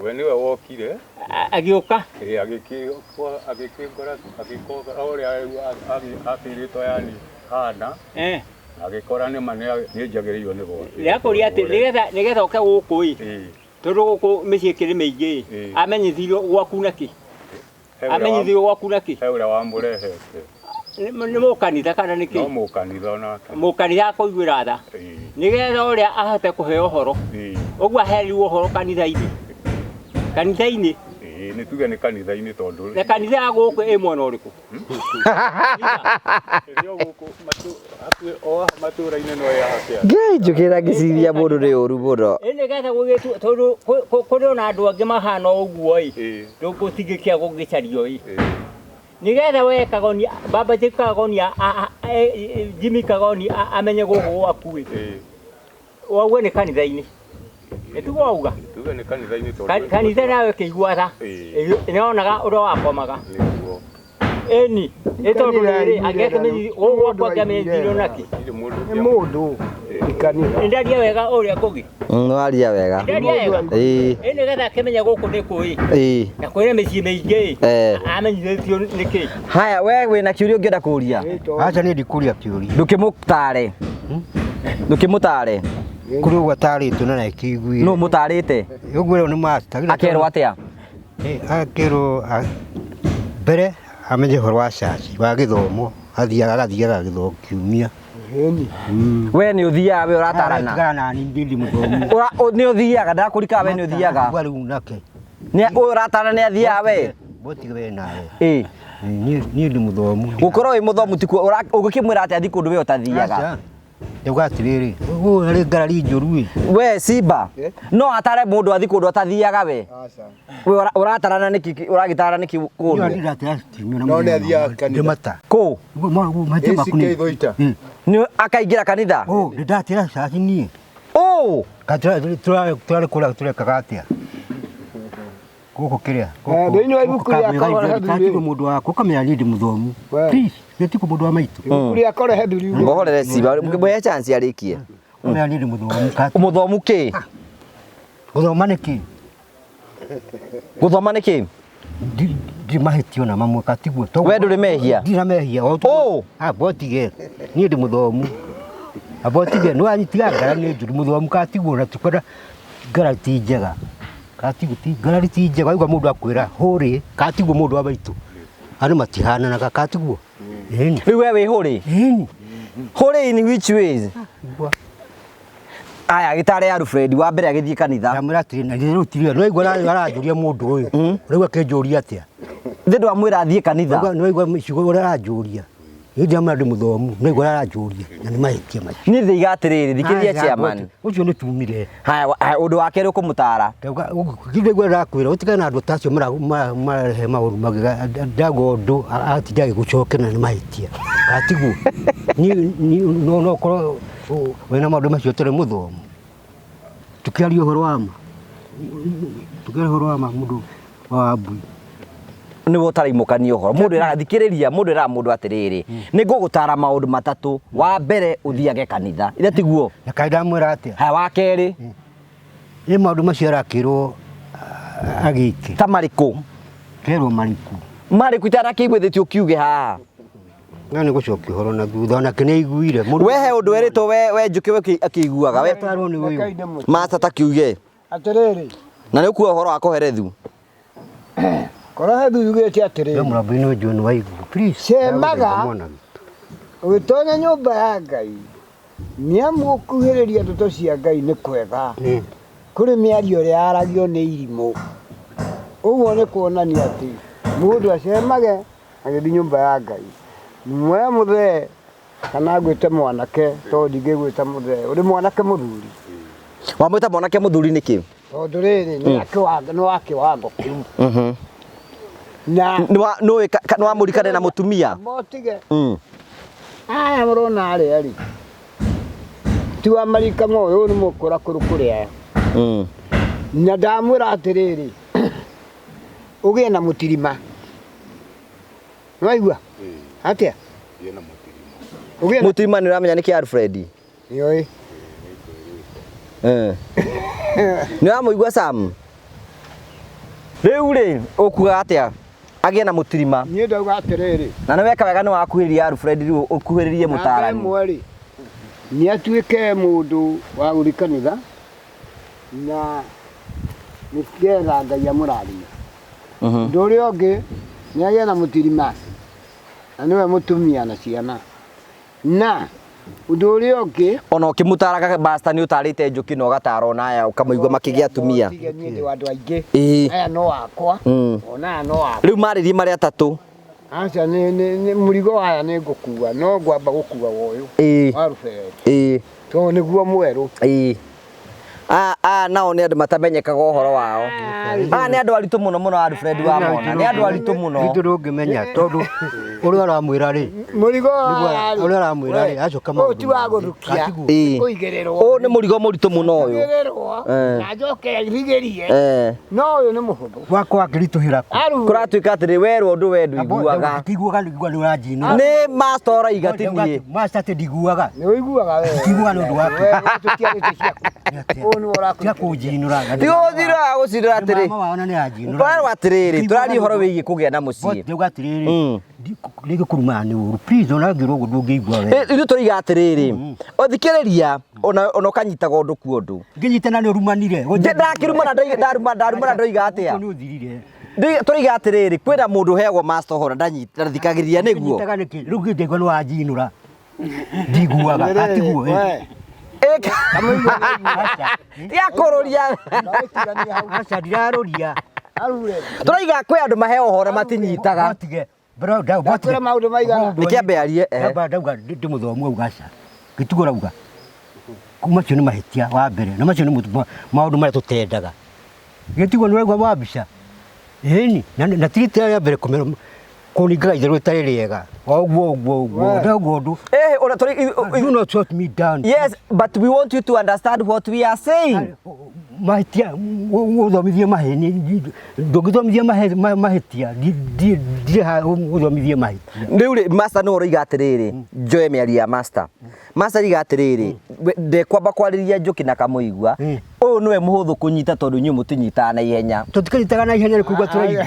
We nĩwe wokire agĩũka agĩkĩngora agĩkora ũrĩa akĩrĩtwo yani hana agĩkora nĩma nĩ njagĩrĩirwo nĩ gwakĩrwo. Ndĩrakũria atĩ nĩgetha ũke gũkũ ĩ tondũ gũkũ mĩciĩ ĩkĩrĩ mĩingĩ ĩ amenyithirio gwaku nakĩ? Amenyithirio gwaku nakĩ? He ũrĩa wamũrehete. Nĩ mũkanitha kana nĩ kĩ? No mũkanitha onake. Mũkanitha akũiguĩra tha nĩgetha ũrĩa ahote kũheo ũhoro ũguo aherirwo ũhoro kanitha-inĩ. Kanitha-inĩ? Ĩĩ nĩ tuge nĩ kanitha-inĩ tondũ na kanitha ya gũkũ ĩ mwena ũrĩkũ? Ĩrĩ o gũkũ hakuhĩ o haha matũũra-inĩ no ya hakia. Ngai njũkĩra ngĩciria mũndũ nĩ ũru mũno. Ĩ nĩgetha gũgĩtu tondũ kũrĩ ona andũ angĩ mahana ũguo ĩ gũtingĩkĩa gũgĩcario ĩ nĩgetha we Kagoni Baba Jim Kagoni Jimmy Kagoni amenye gũkũ gwaku ĩ wauga nĩ kanitha-inĩ. Nĩtiguo wauga? Tuge nĩ kanitha-inĩ tondũ Kanitha nawe ĩkĩigua tha nĩyonaga ũrĩa wakomaga. Ĩni nĩ tondũ rĩrĩ angĩakĩmenyithio gũkũ gwaku angĩamenyithirio nakĩ? Nĩ mũndũ ikanitha. Nĩndaria wega ũrĩa Ngũgĩ? Nĩwaria wega. Nĩndaria wega? Ĩĩ. Ĩ nĩgetha akĩmenye gũkũ nĩ kũ ĩ Ĩĩ. na kwĩna mĩciĩ mĩingĩ ĩ amenyithĩtio nĩkĩ? Haya we wĩna kĩũria ũngĩenda kũria? Aca niĩ ndikũria kĩũria. Ndũkĩmũtare. Ndũkĩmũtare. Kũrĩ ũguo atarĩtwo na nĩakĩiguire. Nũ mũtarĩte? Ũguo rĩu nĩ master. Akerwo atĩa? Akerwo mbere amenye ũhoro wa caci wa gĩthomo athiaga agathiaga gĩthomo kiumia. We nĩ ũthiaga we ũratarana? Tigana na niĩ ndĩ mũthomu. Nĩ ũthiaga ndakũrikaga we nĩ ũthiaga. Rĩu nake. Nĩ ũyũ ũratara nĩ athiaga we? Botige we nawe. Ĩĩ. Niĩ ndĩ mũthomu. Gũkorwo wĩ mũthomu tikuo ũngĩkĩmwĩra atĩa athiĩ kũndũ we ũtathiaga? Ndauga atĩrĩrĩ, ũguo arĩ ngarari njũru ĩ. We Simba, no atare mũndũ athiĩ kũndũ atathiaga we? We ũratarana nĩkĩ ũragĩtara nĩkĩ kũndũ? No nĩ athiaga kanitha. Kũ? ACK Thũita. Nĩ akaingĩra kanitha? Ũ, nĩ ndatĩra caci niĩ. Ũ! Tũrarĩ kũrĩa tũrekaga atĩa? Gũkũ kĩrĩa? Thĩinĩ wa ibuku rĩa Korehethu Gũkũ mũndũ wakwa ũkamenya niĩ ndĩ mũthomu. Please, gĩtikũ mũndũ wa maitũ. Ibuku rĩa Korehethu riugĩte. Ngohorere Simba, mũhe chance arĩkie. Ũkamenya niĩ ndĩ mũthomu. Mũthomu kĩ? Gũthoma nĩ kĩ? Gũthoma nĩ kĩ? Ndirĩ mahĩtia ona mamwe katiguo. We ndũrĩ mehia? Ndirĩ na mehia. Ũ! Amba ũtige. Niĩ ndĩ mũthomu. Amba ũtige. Nĩ wanyitiga ngara nĩ njũru mũthomu katiguo na tikwenda ngara ti njega. Katiguo ti ngarari ti njega. Waigua mũndũ akwĩra hũrĩ katiguo mũndũ wa maitũ. Andũ matihananaga katiguo. Ĩni. Rĩu we wĩ hũrĩ? Ĩni. Hũrĩ in which ways? Aya gĩtare Alfred wa mbere agĩthiĩ kanitha. Ndamwĩra atĩrĩ na rĩu tiria nĩ waigua aranjũria mũndũ ũyũ. Ũraigua akĩnjũria atĩa? Thĩ ndwamwĩra athiĩ kanitha. Nĩ waigua ciugo ũrĩa aranjũria. Niĩ ndamwĩra ndĩ mũthomu, nĩ waigua aranjũria na nĩ mahĩtia macio. Niĩ ndĩiga atĩrĩrĩ, thikĩrĩria chairman. Ũcio nĩ tumire. Haya ũndũ wa kerĩ ũkũmũtara. Ndauga ndiguo ndakwĩra ũtigane na andũ ta acio mararehe maũru ndauga ũndũ atinda agĩgũcokera na nĩ mahĩtia. Katiguo. Niĩ no ũkorwo wĩna maũndũ macio ũtarĩ mũthomu. Tũkĩaria ũhoro wa ma. Tũkĩaria ũhoro wa ma mũndũ wa mbui. Nĩwe ũtaraimũkania ũhoro. Mũndũ ĩraga thikĩrĩria, mũndũ ĩraga mũndũ atĩrĩrĩ, nĩ ngũgũtara maũndũ matatũ. Wa mbere ũthiage kanitha. Ithe tiguo? Na kaĩ ndamwĩra atĩa? Haya wa kerĩ. Nĩ maũndũ macio arakĩrwo agĩke. Ta marĩkũ? Kerwo marĩkũ? Marĩkũ itarakĩiguithĩtio ũkiuge haha? No nĩ gũcokia ũhoro na thutha onake nĩ aiguire. We he ũndũ werĩtwo we Njũkĩ we akĩiguaga. We Master ta kiuge. Atĩrĩrĩ. Na nĩ ũkuoya ũhoro wa Koherethu. Korehethu yugĩte atĩrĩrĩ. Mũrambo-inĩ ũyũ nĩ waigua. Please. Cemaga ũgĩtonya nyũmba ya Ngai nĩ amu gũkuhĩrĩria ndeto cia Ngai nĩ kwega kũrĩ mĩario ĩrĩa yaragio nĩ irimũ. Ũguo nĩ kuonania atĩ Mũndũ acemage agĩthiĩ nyũmba ya Ngai. We mũthee kana ngwĩte mwanake tondũ ndingĩgwĩta mũthee, ũrĩ mwanake mũthuri. Wamwĩta mwanake mũthuri nĩkĩ? Tondũ rĩrĩ nĩ nĩ wa kĩwango kĩu. Na Nĩ wa nũĩ nĩ wa mũrikane na mũtumia. motige Mm. Aya mũrona arĩa rĩ ti wa marika moĩ, ũyũ nĩ mũkũrakũrũ kũrĩ aya. Na ndamwĩra atĩrĩrĩ, ũgĩe na mũtirima, nĩwaigua atĩa? Gĩe na mũtirima. Ũgĩe na Mũtirima nĩ ũramenya nĩkĩ, Alfred? Nĩũĩ. Eh. Nĩ ũramũigua Sam? Rĩu rĩ ũkuga atĩa agĩe na mũtirima? Niĩ ndauga atĩrĩrĩ, Na nĩ weka wega nĩ wakuhĩrĩria Alfred, rĩu ũkuhĩrĩrie namba mũtarani. ĩmwe rĩ, nĩ atuĩke mũndũ wa gũthiĩ kanitha na nĩgetha Ngai amũrathime. Ũndũ ũrĩa ũngĩ nĩ agĩe na mũtirima na nĩwe mũtumia na ciana. Na ũndũ ũrĩa ũngĩ, Ona ũkĩmũtaraga basta nĩ ũtarĩte njũkĩ na ũgatara ona aya ũkamũigua makĩgĩa atumia. Tige niĩ ndĩ wa andũ aingĩ. Ĩĩ. Aya no akwa, ona aya no akwa. Rĩu marĩrie marĩ atatũ. Aca, nĩ mũrigo waya nĩ ngũkua, no ngwamba gũkua woyũ wa Alfred tondũ nĩguo mwerũ. Ĩĩ. Aya nao nĩ andũ matamenyekaga ũhoro wao. Aya nĩ andũ aritũ mũno mũno, Alfred, wamona nĩ andũ aritũ mũno. Itũ ndũngĩmenya tondũ ũrĩa ũramwĩra rĩ, Mũrigo nĩguo waya rĩ, ũrĩa aramwĩra rĩ, acoka ũyũ maũndũ ti wa mangĩ. gũthukia. Katiguo. Kũigĩrĩrwo. Ũyũ nĩ mũrigo mũritũ mũno ũyũ. Kũigĩrĩrwo na njoke rigĩrie, no ũyũ nĩ mũhũthũ. Gwakwa akĩritũhĩra kũ? Aru Kũratuĩka atĩrĩ, werwo ũndũ we ndũiguaga. Ndiguaga, ndiguaga nĩ ũranjinũra. Nĩ master ũraiga ti niĩ. Master atĩ ndiguaga. Nĩ ũiguaga we. Ndiguaga nĩ ũndũ waku. We tũtiarĩte ciaku. Ũyũ nĩwe Tiga ũrakũingĩrĩria. kũnjinũra. Ti gũcinũra gũcinũra atĩrĩ. Mama wao na nĩ anjinũra. Tũrarwo atĩrĩrĩ, tũraria ũhoro wĩgiĩ kũgĩa na mũciĩ. Ndauga atĩrĩrĩ, rĩngĩ kũrumana nĩ ũru. Please, ona ngĩrwo ũguo ndũngĩigua wega. Ithuĩ tũroiga atĩrĩrĩ, ũthikĩrĩria ona ona ũkanyitaga ũndũ ku ũndũ. Ngĩnyitana nĩ ũrumanire. Ndakĩrumana ndarumana ndarumana ndoiga atĩa? Nĩ ũthirire. Tũroiga atĩrĩrĩ, kwĩna mũndũ ũheagwo master ũhoro ndathikagĩrĩria nĩguo. Ngĩnyitaga nĩkĩ? Rĩu ngĩndaigua nĩ wanjinũra. Ndiguaga. Atiguo. We, Tiga kũrũria. ndagĩtigania hau. Aca ndirarũria. Arure. Tũroiga kwĩ andũ maheo ũhoro matinyitaga. Botige. Bro, ndau Ndakwĩra maũndũ maigana. Nĩkĩ ambe arie, ehe. Ndamba ndauga ndĩ mũthomu auga aca. Gĩtugo rauga. Macio nĩ mahĩtia wa mbere na macio nĩ maũndũ marĩa tũtendaga. Gĩtugo nĩ ũraigua wa mbica. Ĩni, na ti rita rĩa mbere kũmera kũningaga itherũ rĩtarĩ rĩega. O ũguo ũguo ũguo. We. Ndauga ũndũ. Eh, ona tũrĩ Do not shut me down. Yes, but we want you to understand what we are saying. Mahĩtia ũthomithie maheni, ndũngĩthomithia mahĩtia, ndirĩ ha ũthomithie mahĩtia. Rĩu rĩ, master nĩ ũroiga atĩrĩrĩ, njoe mĩario ya master. Master ariga atĩrĩrĩ, ndekwamba kwarĩria njũkĩ na kamũigua. Ũyũ nĩwe mũhũthũ kũnyita tondũ inyuĩ mũtinyitaga na ihenya. Tũtikanyitaga na ihenya nĩ kũigua tũtaraigua.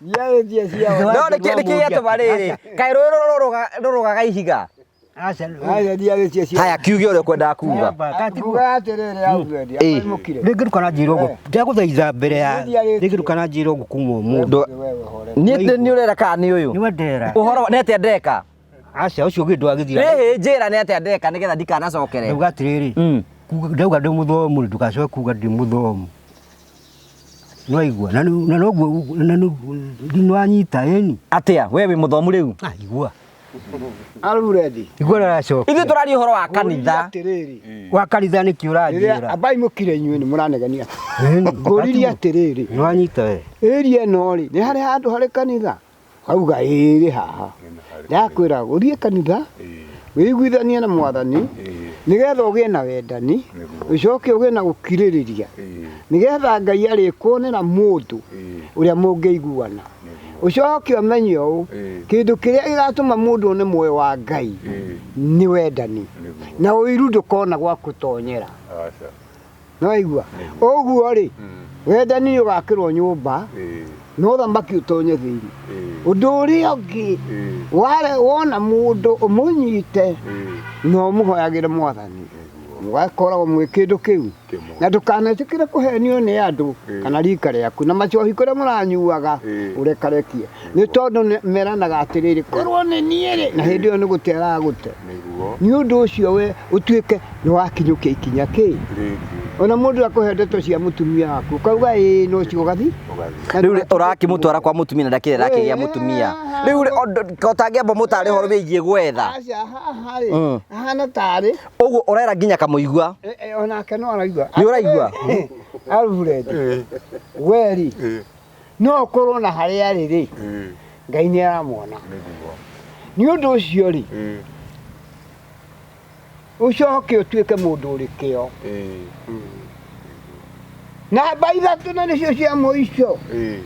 Ndiarĩtie ciao. No nĩkĩ nĩkĩ gĩatũma rĩrĩ? Kaĩ rũĩ rũrũgaga ihiga? Aca. Aca, ndiarĩtie ciao. Haya, kiuge ũrĩa ũkwendaga kuga. Nguga atĩrĩrĩ, Alfred, amũkire. Rĩngĩ ndũkananjĩra ũguo, ndagũthaitha mbere ya rĩngĩ ndũkananjĩra ũguo kuma ũmũthĩ. Wewe hore. Niĩ nĩ ũrera kana nĩ ũyũ? Nĩwe ndera. Ũhoro nĩ atĩa ndeka? Aca, ũcio ũngĩ ndwagĩthira. Rĩhĩ njĩra nĩ atĩa ndeka nĩgetha ndikanacokere. Ndauga atĩrĩrĩ, ndauga ndĩ mũthomu, ndũgacoke kuga ndĩ mũthomu. Nĩwaigua? Na noguo na nĩwanyita ĩni. Atĩa? We wĩ mũthomu rĩu? Ah, igua. Alfred. Igua rĩracokia. Ithuĩ tũraria ũhoro wa kanitha. Atĩrĩrĩ. Wa kanitha nĩkĩ Rĩrĩa ũranjĩra? ambai mũkire inyuĩ nĩ mũranegenia. Ngũririe atĩrĩrĩ, Nĩwanyita we. ĩria ĩno rĩ, nĩ harĩ handũ harĩ kanitha? Auga ĩrĩ haha. Ndakwĩra ũthiĩ kanitha, wĩiguithanie na mwathani, nĩgetha ũgĩe na wendani, ũcoke ũgĩe na gũkirĩrĩria, nĩgetha Ngai arĩkuonera mũndũ ũrĩa mũngĩiguana. Ũcoke ũmenye ũũ, kĩndũ kĩrĩa gĩgatũma mũndũ one muoyo wa Ngai nĩ wendani, na ũiru ndũkona gwa gũtonyera. Aca. Nĩwaigua? Ũguo rĩ, wendani nĩ ũgakĩrwo nyũmba na ũthamaki ũtonye thĩinĩ. Ũndũ ũrĩa ũngĩ, ware wona mũndũ ũmũnyite na ũmũhoyagĩre mwathani, mũgakoragwo mwĩ kĩndũ kĩu, na ndũkanetĩkĩre kũhenio nĩ andũ kana rika rĩaku na macohi kũrĩa mũranyuaga ũrekarekie, nĩ tondũ meranaga atĩrĩrĩ, korwo nĩ niĩ rĩ, na hĩndĩ ĩyo nĩ gũte aragũte. Nĩguo. Nĩ ũndũ ũcio we ũtuĩke nĩ wakinyũkia ikinya kĩ Rĩngĩ. Ona mũndũ akũhe ndeto cia mũtumia waku ũkauga ĩĩ no cio ũgathi Ũgathiĩ. Rĩu rĩ, ũrakĩmũtwara kwa mũtumia na ndakĩrĩ arakĩgĩa mũtumia. Rĩu rĩ, ũtangĩamba mũtare ũhoro wĩgiĩ gwetha. Aca haha rĩ Mm. ahana tarĩ Ũguo ũrera nginya kamũigua. Onake no araigua. Nĩ ũraigua? Alfred, Ĩĩ. we rĩ Ĩĩ. no ũkorwo na harĩa arĩ rĩ, Ĩĩ. Ngai nĩ aramwona. Nĩguo. Nĩ ũndũ ũcio rĩ, Ĩĩ. ũcoke ũtuĩke mũndũ ũrĩ kĩo. Ĩĩ. Namba ithatũ na nĩcio cia mũico, Ĩĩ.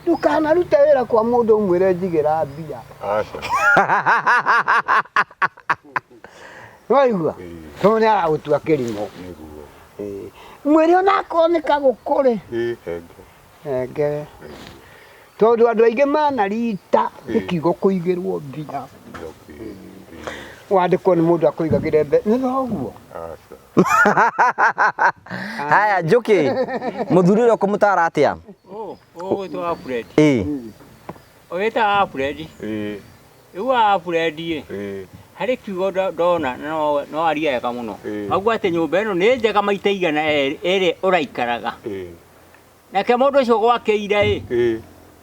ndũkanarute wĩra kwa mũndũ ũmwĩre njigĩra mbia. Aca. Nĩwaigua? Ĩĩ. Tondũ nĩ aragũtua kĩrimũ. Nĩguo. Ĩĩ. Mwĩre onakorwo nĩ kagũkũ rĩ, Ĩĩ. Henge. hengere. Tondũ andũ aingĩ manarita nĩ Ĩĩ. kiugo kũigĩrwo mbia. Njoki. Ĩĩ. Wandĩkwo nĩ mũndũ akũigagĩre mbe nĩ thoguo. Aca. Haya Njũkĩ, mũthuri ũrĩa ũkũmũtara atĩa? Ũgwĩtwo Alfred. Ĩĩ. Ũgĩtaga Alfred. Ĩĩ. Rĩu Alfred ĩ, Ĩĩ. harĩ kiugo ndona na no aria wega mũno. Ĩĩ. Auga atĩ nyũmba ĩno nĩ njega maita igana ĩrĩ ũraikaraga. Ĩĩ. Nake mũndũ ũcio gwakĩire ĩ, Ĩĩ.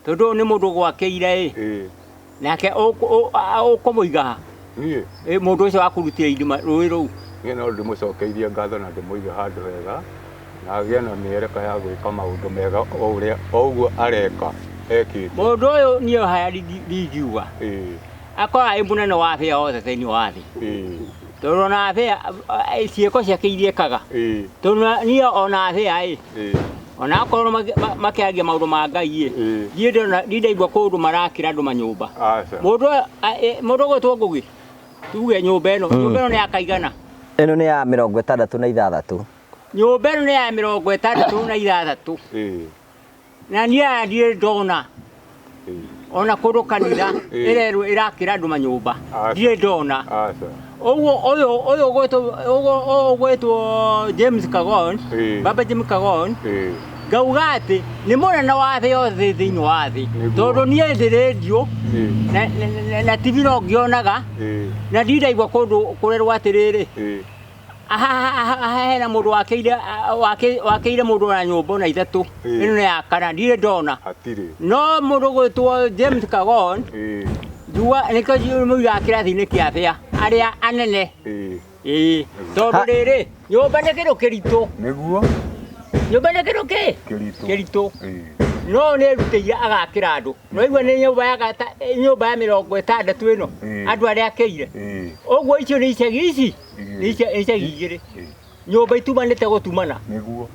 tondũ ũyũ nĩ mũndũ gwakĩire ĩ, Ĩĩ. nake ũkũmũiga ha? Niĩ. Ĩ, mũndũ ũcio wakũrutĩra irima rũĩ rũu. Niĩ no ndĩmũcokeirie ngatho na ndĩmũige handũ hega na agĩe na mĩereka ya gwĩka maũndũ mega o ũrĩa o ũguo areka ekĩte. Mũndũ ũyũ niĩ haya ndingiuga Ĩĩ. akorwo arĩ mũnene wa thĩ yothe thĩinĩ wa thĩ, Ĩĩ. tondũ ona thĩ ciĩko ciake iria ekaga, Ĩĩ. tondũ niĩ ona thĩ ĩ, Ĩĩ. ona akorwo makĩaria maũndũ ma Ngai ĩ, Ĩĩ. niĩ ndona ndindaigua kũndũ marakĩra andũ manyũmba. Aca. Mũndũ mũndũ ũgwĩtwo Ngũgĩ, tuge nyũmba ĩno, nyũmba ĩno nĩ ya kaigana? Ĩno nĩ ya 66. Nyũmba ĩno nĩ ya 66. Ĩĩ. Na niĩ aya ndirĩ ndona Ĩĩ. ona kũndũ kanitha Ĩĩ. ĩrerwo ĩrakĩra andũ manyũmba, Aca. ndirĩ ndona. Aca. Ũguo ũyũ ũyũ ũgwĩtwo ũguo ũyũ ũgwĩtwo James Kagon, Ĩĩ. Baba James Kagon, Ĩĩ. ngauga atĩ nĩ mũnene wa thĩ yothe thĩinĩ wa thĩ, Nĩguo. tondũ niĩ ndĩ rĩndiũ Ĩĩ. na TV no ngĩonaga, Ĩĩ. na ndindaigua kũndũ kũrerwo atĩrĩrĩ, Ĩĩ. haha hena mũndũ wakĩire wakĩire mũndũ na nyũmba ona ithatũ, Ĩĩ. ĩno nĩ ya kana, ndirĩ ndona. Hatirĩ. No mũndũ ũgwĩtwo James Kagon, Ĩĩ. njuga nĩkĩo mũigaga kĩrathi-inĩ kĩa thĩa arĩa anene. Ĩĩ. Ĩĩ, tondũ Ha- rĩrĩ nyũmba nĩ kĩndũ kĩritũ, Nĩguo. nyũmba nĩ kĩndũ kĩ Kĩritũ. kĩritũ, Ĩĩ. no nĩ erutĩire agakĩra andũ. No igua nĩ nyũmba ya nyũmba ya 60 ĩno, Ĩĩ. andũ arĩa akĩire. Ĩĩ. Ũguo icio nĩ icagi ici, Igĩrĩ. nĩ icagi igĩrĩ, Ĩĩ. nyũmba itumanĩte gũtumana. Nĩguo.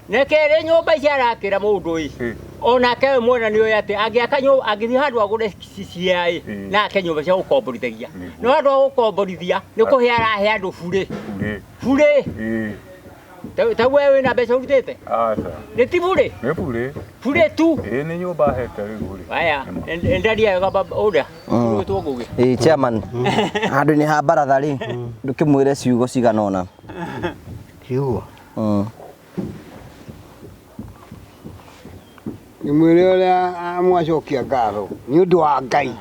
Na kerĩ nyũmba ici arakĩra mũndũ ĩ, Ĩĩ. onake we mwene nĩ ũĩ atĩ angĩaka nyũmba, angĩthiĩ handũ agũre cia ĩ, Ĩĩ. na ake nyũmba cia gũkomborithagia. Nĩguo. No handũ ha gũkomborithia nĩ kũhe arahe andũ burĩ. Burĩ. Burĩ. Ĩĩ. Ta we wĩna mbeca ũrutĩte? Aca. Nĩ ti burĩ? Nĩ burĩ. Burĩ tu. Ĩĩ nĩ nyũmba hete rĩu rĩ. Aya, endaria wega baba ũrĩa ũgwĩtwo Ngũgĩ. Ĩĩ chairman, handũ-inĩ ha baratha rĩ, ndũkĩmwĩre ciugo cigana ũna. Kiugo. Nĩ mwĩre ũrĩa mwacokia ngatho nĩ ũndũ wa Ngai.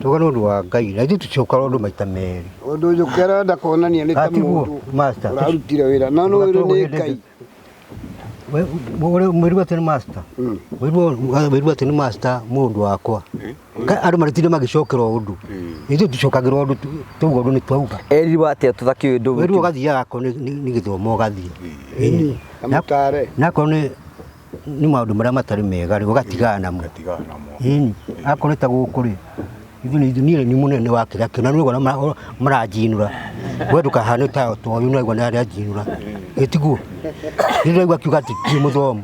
Tuga nĩ ũndũ wa Ngai na ithuĩ tũcokaga ũndũ maita merĩ. Ũndũ Njũkĩ arenda kuonania nĩ ta Atiguo, mũndũ master. ũrarutire wĩra no nĩ wĩrwo nĩ Ngai. Mwĩrwo atĩ nĩ master. Mwĩrwo atĩ nĩ master mũndũ wakwa. Andũ marĩtinde magĩcokerwo ũndũ. Ithuĩ tũcokagĩrwo ũndũ tauga ũndũ nĩ twauga. Erirwo atĩa tũtakĩũĩ ndũ. Wĩrwo ũgathiaga akorwo nĩ gĩthomo ũgathiĩ. Amũtare. Na akorwo nĩ maũndũ marĩa matarĩ mega rĩ, ũgatigana namo. Ũgatigana namo. Ĩni, akorwo nĩ ta gũkũ rĩ, ithuĩ niĩ nĩ mũnene wa kĩrĩa kĩu, na nĩ ũraigua maranjinũra. We ndũkahane ta ũyũ nĩ ũraigua nĩ aranjinũra. Ĩ tiguo? Nĩ ndĩraigua akiuga atĩ ti mũthomu.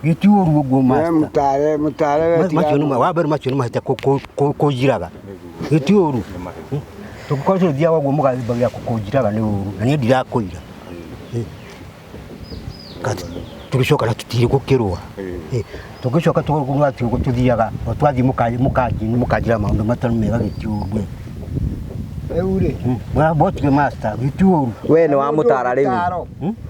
Gĩ ti ũru ũguo master. Mũtare, mũtare we Macio nĩ wa mbere, macio nĩ mahĩtia kũnjiraga. Gĩ ti ũru. Tũngĩkorwo tũgĩthiaga ũguo mũgathiaga kũnjiraga nĩ ũru, na niĩ ndirakũira. Tũgĩcoka na tũtirĩ gũkĩrũa. Tũgĩcoka tũthiaga, o twathiĩ mũkanjira maũndũ matarĩ mega gĩ ti ũru. Rĩu rĩ Botige master gitu ũru. We nĩ wamũtara rĩu.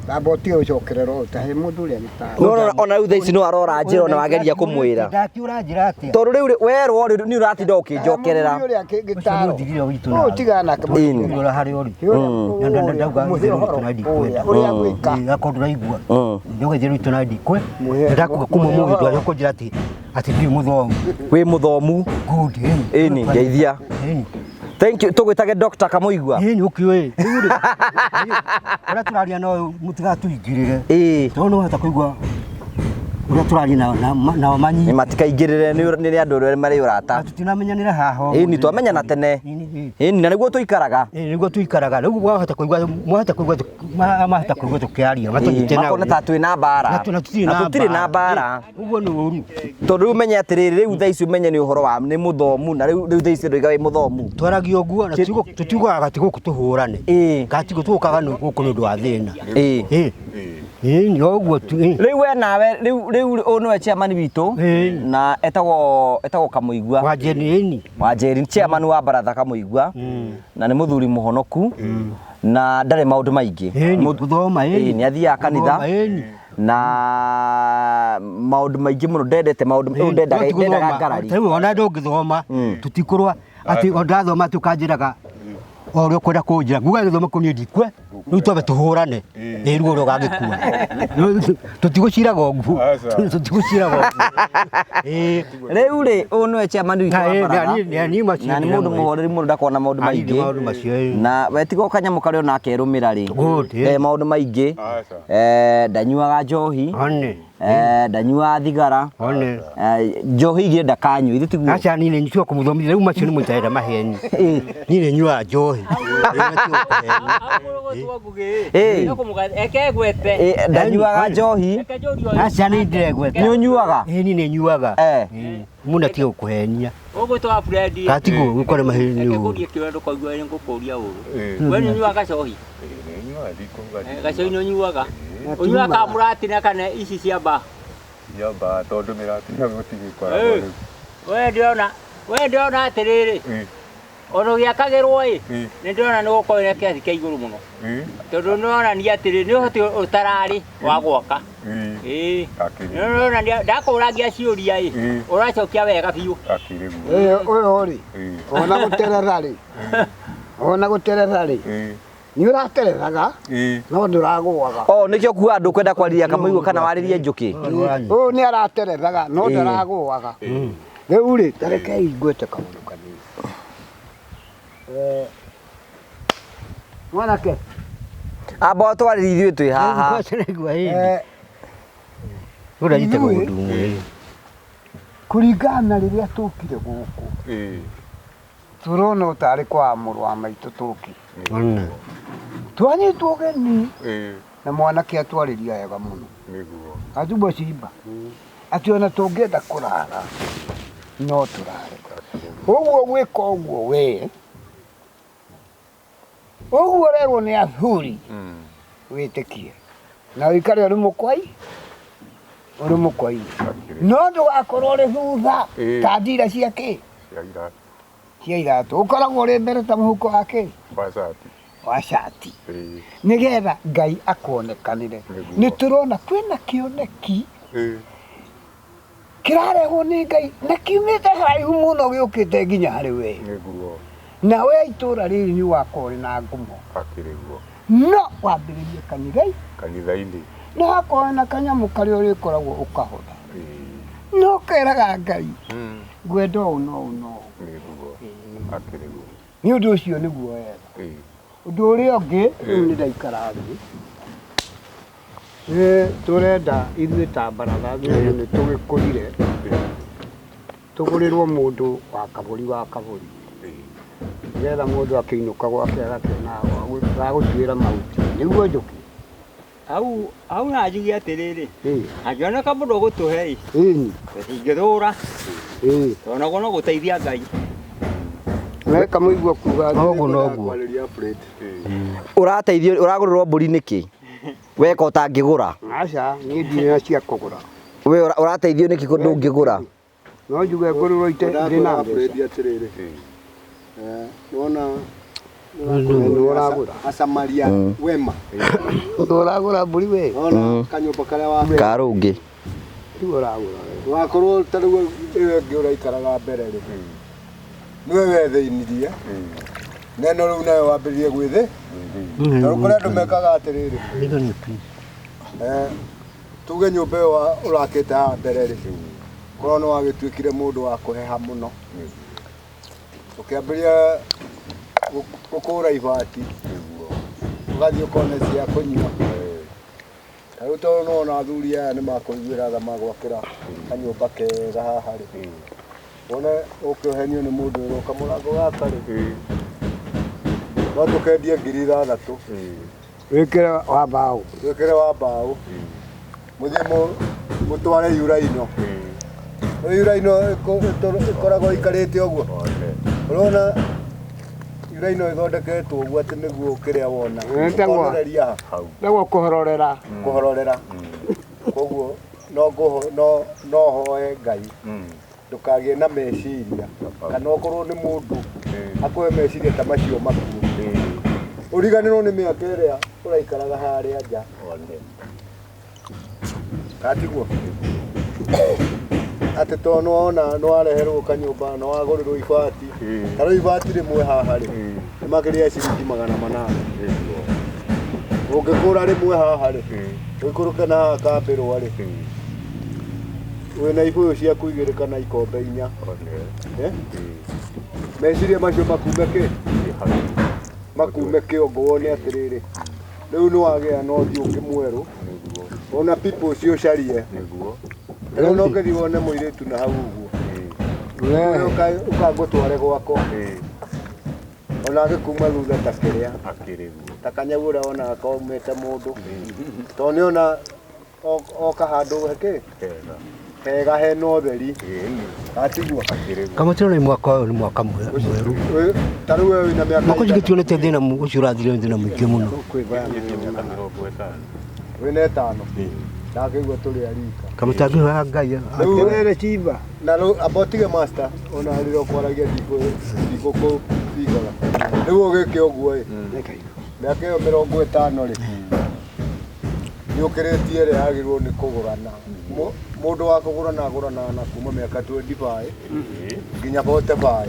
Tamba ũtige gũcokerera ũũ, ta he mũndũ ũrĩa gĩtaro. No no ona rĩu thaa ici no arora njĩra ona wageria kũmwĩra. Ndakiũra njĩra atĩa? Tondũ rĩu rĩ, werwo rĩu nĩ ũratinda ũkĩnjokerera. Mũthuri ũrĩa gĩtaro. Ũcio nĩ ũthirire witũ Ũyũ nawe. tigana nake Ĩni. Ũrora harĩa ũrĩ. Ndauga Mũhe itherũ ũhoro witũ na ndikwenda. ũrĩa ũrĩa gwĩka. Ĩĩ, akorwo ndũraigua. Ndauga itherũ witũ na ndikwe. Mũhe- Ndakuga kuma mũhe mũthĩ ũhoro. ndwaria kũnjĩra atĩ atĩ ndirĩ mũthomu. Wĩ mũthomu. Good. Ĩni. Ĩni, ngeithia. Ĩni. Thank you. Tũgwĩtage Dr. Kamũigua. Ĩni ũkĩũĩ. Rĩu rĩ, ũrĩa tũraria no mũtigatũingĩrĩre. Ĩĩ. Tondũ no hota kũigua ũrĩa tũraria nao nao Nĩ manyite. matikaingĩrĩre nĩ andũ arĩa marĩ ũrata. Tũtinamenyanĩra haha. ũguo. Ĩni twamenyana tene. Ĩni, ĩni. Ĩni na nĩguo tũikaraga. Ĩĩ, nĩguo tuikaraga rĩu mwahota kũigua mwahota kũigua mahota kũigua tũkĩaria matũnyite nao Makona ta twĩ na mbara. Na tũtirĩ Na tũtirĩ na mbara. ũguo nĩ ũru Tondũ rĩu menye atĩrĩrĩ rĩu thaa ici ũmenye nĩ ũhoro wa nĩ mũthomu na rĩu rĩu thaa ici ndũiga wĩ mũthomu. twaragia ũguo na tũtiugaga atĩ gũkũ tũhũrane Ĩĩ. gatigo tũkaga nĩ gũkũ nĩ ũndũ wa thĩna Ĩĩ. ĩĩ ĩĩ nĩ ũguo tu ĩĩ. Rĩu we nawe rĩu rĩu ũyũ nĩwe chairman witũ Ĩĩ. na etagwo etagwo Kamũigua. wa Jane ĩni Wanjeri chairman wa baratha Kamũigua na nĩ mũthuri mũhonoku na ndarĩ maũndũ maingĩ. Ĩni, gũthoma, ĩni. Ĩĩ, nĩ athiaga kanitha Gũthoma, ĩni. na maũndũ maingĩ mũno ndendete maũndũ rĩu ndendaga ndendaga ngarari. rĩu ona ndũngĩthoma tũtikũrũa atĩ o ndathoma atĩ ũkanjĩraga o ũrĩa ũkwenda kũnjĩra nguga gĩthomo kĩu niĩ ndikue rĩu twambe tũhũrane ĩ ruo ũrĩa ũgagĩkua tũtigũciraga ũguo Aca. tũtigũciraga ũguo ĩĩ Rĩu rĩ ũyũ nĩwe chairman witũ Na, wa ĩĩ, baratha na niĩ- na niĩ macio na nĩ ndĩramwĩra. mũndũ mũhoreri mũno ndakoragwo na maũndũ Na niĩ maingĩ maũndũ macio, ĩĩ. na we tiga o kanyamũ karĩa ona akerũmĩra rĩ Good, ĩĩ. ndarĩ maũndũ maingĩ Aca. Ndanyuaga njohi one ndanyuaga thigara one njohi igĩrĩ ndakanyua ithe tiguo aca niĩ nĩ tiga kũmũthomithia rĩu macio nĩ mũtarenda maheni niĩ nĩ nyuaga njohi Ĩĩ, na tiga kũhenia. Ĩĩ. Eke gwete. Ĩĩ, ndanyuaga njohi Eke njũrie ũyũ. aca nĩ ndĩregweta nĩ ũnyuaga ĩĩ niĩ nĩ nyuaga Eh. mũna tiga gũkũhenia Ũgwĩtwo Fred. gatigo gũkore maheni Eke ũru ngũrie kĩũria ndũkaigua nĩ ngũkũria ũru. Ĩĩ. We nĩ ũnyuaga gacohi? Ĩĩ, nĩnyuaga, ndikuga Eh, Gacohi nĩ ũnyuaga? Ũnyuaga ka mũratina kana ici cia mbaa? cia mbaa tondũ mĩratina gũtigĩkoragwo Ĩĩ. rĩu. We ndĩrona we ndĩrona atĩrĩrĩ Ĩĩ, ona ũgĩakagĩrwo ĩ ĩĩ, nĩ ndĩrona nĩ gũkorwo na kĩrathi kĩa igũrũ mũno ĩĩ, tondũ nĩ wonania atĩrĩ nĩ ũhoti ũtararĩ wa gwaka ĩĩ. ĩĩ Akĩrĩ nĩ ũronania ndakũragia ciũria ĩ Ĩĩ. ũracokia wega biũ akĩrĩ guo. Ĩĩ, ũyũ rĩ Ĩĩ, ona gũterera rĩ ona gũterera rĩ ĩĩ, nĩ ũraterethaga ĩĩ. no ndũragũaga o nĩkĩo kuga andũ kwenda kwarĩria Kamũigua kana warĩrie njũkĩ ũyũ nĩ araterethaga no Ĩĩ. ndaragũaga rĩu rĩ tarekei ngwĩte kaũndũ kanini Eh, mwanake amba twarĩrie ithuĩ twĩ haha eh, ũranyita Ithuĩ- ũndũ ũmwe kũringana na rĩrĩa tũkire gũkũ Ĩĩ, tũrona o tarĩ kwa mũrũ wa maitũ tũkire one twanyitwo ũgeni ĩĩ, na mwanake atwarĩria wega mũno nĩguo. atubwo cimba atĩ ona tũngĩenda kũrara no tũrare ũguo gwĩka ũguo we ũguo ũrerwo nĩ athuri Mm, wĩtĩkie na ũikare ũrĩ mũkwai ũrĩ mũkwai akĩrĩ no ndũgakorwo ũrĩ thutha Ĩĩ. ta ndira cia kĩ cia iratũ, cia iratũ ũkoragwo ũrĩ mbere ta mũhuko wa kĩ wa cati. wa cati Ĩĩ, nĩgetha Ngai akuonekanĩre Nĩguo. nĩ tũrona kwĩna kĩoneki ĩĩ, kĩrarehwo nĩ Ngai na kiumĩte haraihu mũno gĩũkĩte nginya harĩ we nĩguo. na we itũra rĩrĩ nĩ ũgakorwo ũrĩ na ngumo Akĩrĩ guo. no wambĩrĩrie kanitha Kanitha-inĩ. no hakorwo na kanyamũ karĩa ũrĩkoragwo ũkahũtha Ĩĩ, no keraga Ngai mm, ngwenda ũũ no ũũ no ũũ nĩguo. Akĩrĩ guo. nĩ ũndũ ũcio nĩguo wega Ĩĩ, ũndũ ũrĩa ũngĩ rĩu nĩ ndaikara thĩ nĩ tũrenda ithuĩ ta baratha nĩ nĩ tũgĩkũrire tũgũrĩrwo mũndũ wa kabũri wa kabũri ĩĩ, nĩgetha mũndũ akĩinũka gwake agakĩona wa gũtuĩra mahuti nĩguo njũkĩ hau hau na njuge atĩrĩrĩ Ĩĩ, angĩoneka mũndũ ũgũtũhe ĩ ĩni tũtingĩthũra ĩĩ tondũ naguo no gũteithia Ngai we Kamũigua kuga Noguo noguo. Kwarĩria plate. ĩĩ. Ũrateithio ũragũrĩrwo mbũri nĩkĩ weka ũtangĩgũra aca niĩ ndirĩ na cia kũgũra we ũrateithio nĩkĩ ndũngĩgũra no njuge ngũrĩrwo ite ndĩ na Ndĩrakwĩra mbeca plate atĩrĩrĩ. Nĩwona Nĩ Asamaria wema. Ũragũra mbũri we. Ona kanyũmba karĩa wa Karũngĩ. Rĩu ũragũra we. Wakorwo ta rĩu ĩyo ĩngĩ ũraikaraga mbere rĩ, nĩwe wethĩinirie neno rĩu nawe wambĩrĩrie gwĩthĩ tondũ kũrĩ andũ mekaga atĩrĩrĩ, tuge nyũmba ĩyo ũrakĩte haha mbere rĩ, korwo nĩ wagĩtuĩkire mũndũ wa kũheha mũno, ũkĩambĩrĩria gũkũra ibati, ũgathiĩ ũkona cia kũnyua. Ta rĩu tondũ nĩwona athuri aya nĩ makũiguĩra tha magwakĩra kanyũmba kega haha rĩ, wone ũkĩohenio nĩ mũndũ wĩrwo kamũrango gaka rĩ, no tũkendie 6,000. Wĩkĩre wa mbaũ. Twĩkĩre wa mbaũ, mũthiĩ mũtware yuraino. Yuraino ĩkoragwo ĩikarĩte ũguo. Ũrona yuraino ĩthondeketwo ũguo atĩ nĩguo kĩrĩa wona. Ũkonoreria hau. Nĩguo kũhororera. Kũhororera. Koguo no hoe Ngai ndũkagĩe na meciria kana okorwo nĩ mũndũ akũhe meciria ta macio makuo, ũriganĩrwo nĩ mĩaka ĩrĩa ũraikaraga harĩa nja. Katiguo atĩ tondũ nĩwona nĩwareherwo kanyũmba, nĩwagũrĩrwo ibati, ta rĩu ibati rĩmwe haha rĩ nĩ makĩria ciringi 800. Ũngĩkũra rĩmwe haha rĩ, ũikũrũke na haha kambĩrwa rĩ, wĩna ibũyũ ciaku 2 kana ikombe 4. Meciria macio makume kĩ? Makume kĩongo wone atĩrĩrĩ, rĩu nĩwagĩa na ũthiũ ũngĩ mwerũ, ona people ũcio ũcarie. Rĩu no ũngĩthiĩ wone mũirĩtu na hau ũguo, ũkangũtware gwakwa, ona angĩkuma thutha ta kĩrĩa ta kanyau ũrĩa wonaga kaumĩte mũndũ, tondũ nĩona oka handũ kĩ hega hena ũtheri. Atiguo Kamũtino nĩ mwaka ũyũ nĩ mwaka mwerũ. Ta rĩu we wĩna mĩaka Mwaka ũcio gĩtionete thĩna ũcio ũrathire thĩna mũingĩ mũno. Wĩna 5. Ndakĩigua tũrĩ arika. Kamũtangĩhoya Ngai. Atĩrĩrĩ cimba. Na rĩu amba ũtige master, ona rĩrĩa ũkwaragia ndikũbingaga. Rĩu ũgĩke ũguo ĩ, mĩaka ĩyo 50 rĩ, nĩũkĩrĩtie ĩrĩa yagĩrĩirwo nĩ kũgũrana. Mũndũ wa kũgũrana agũranaga na kuma mĩaka 25 nginya 45.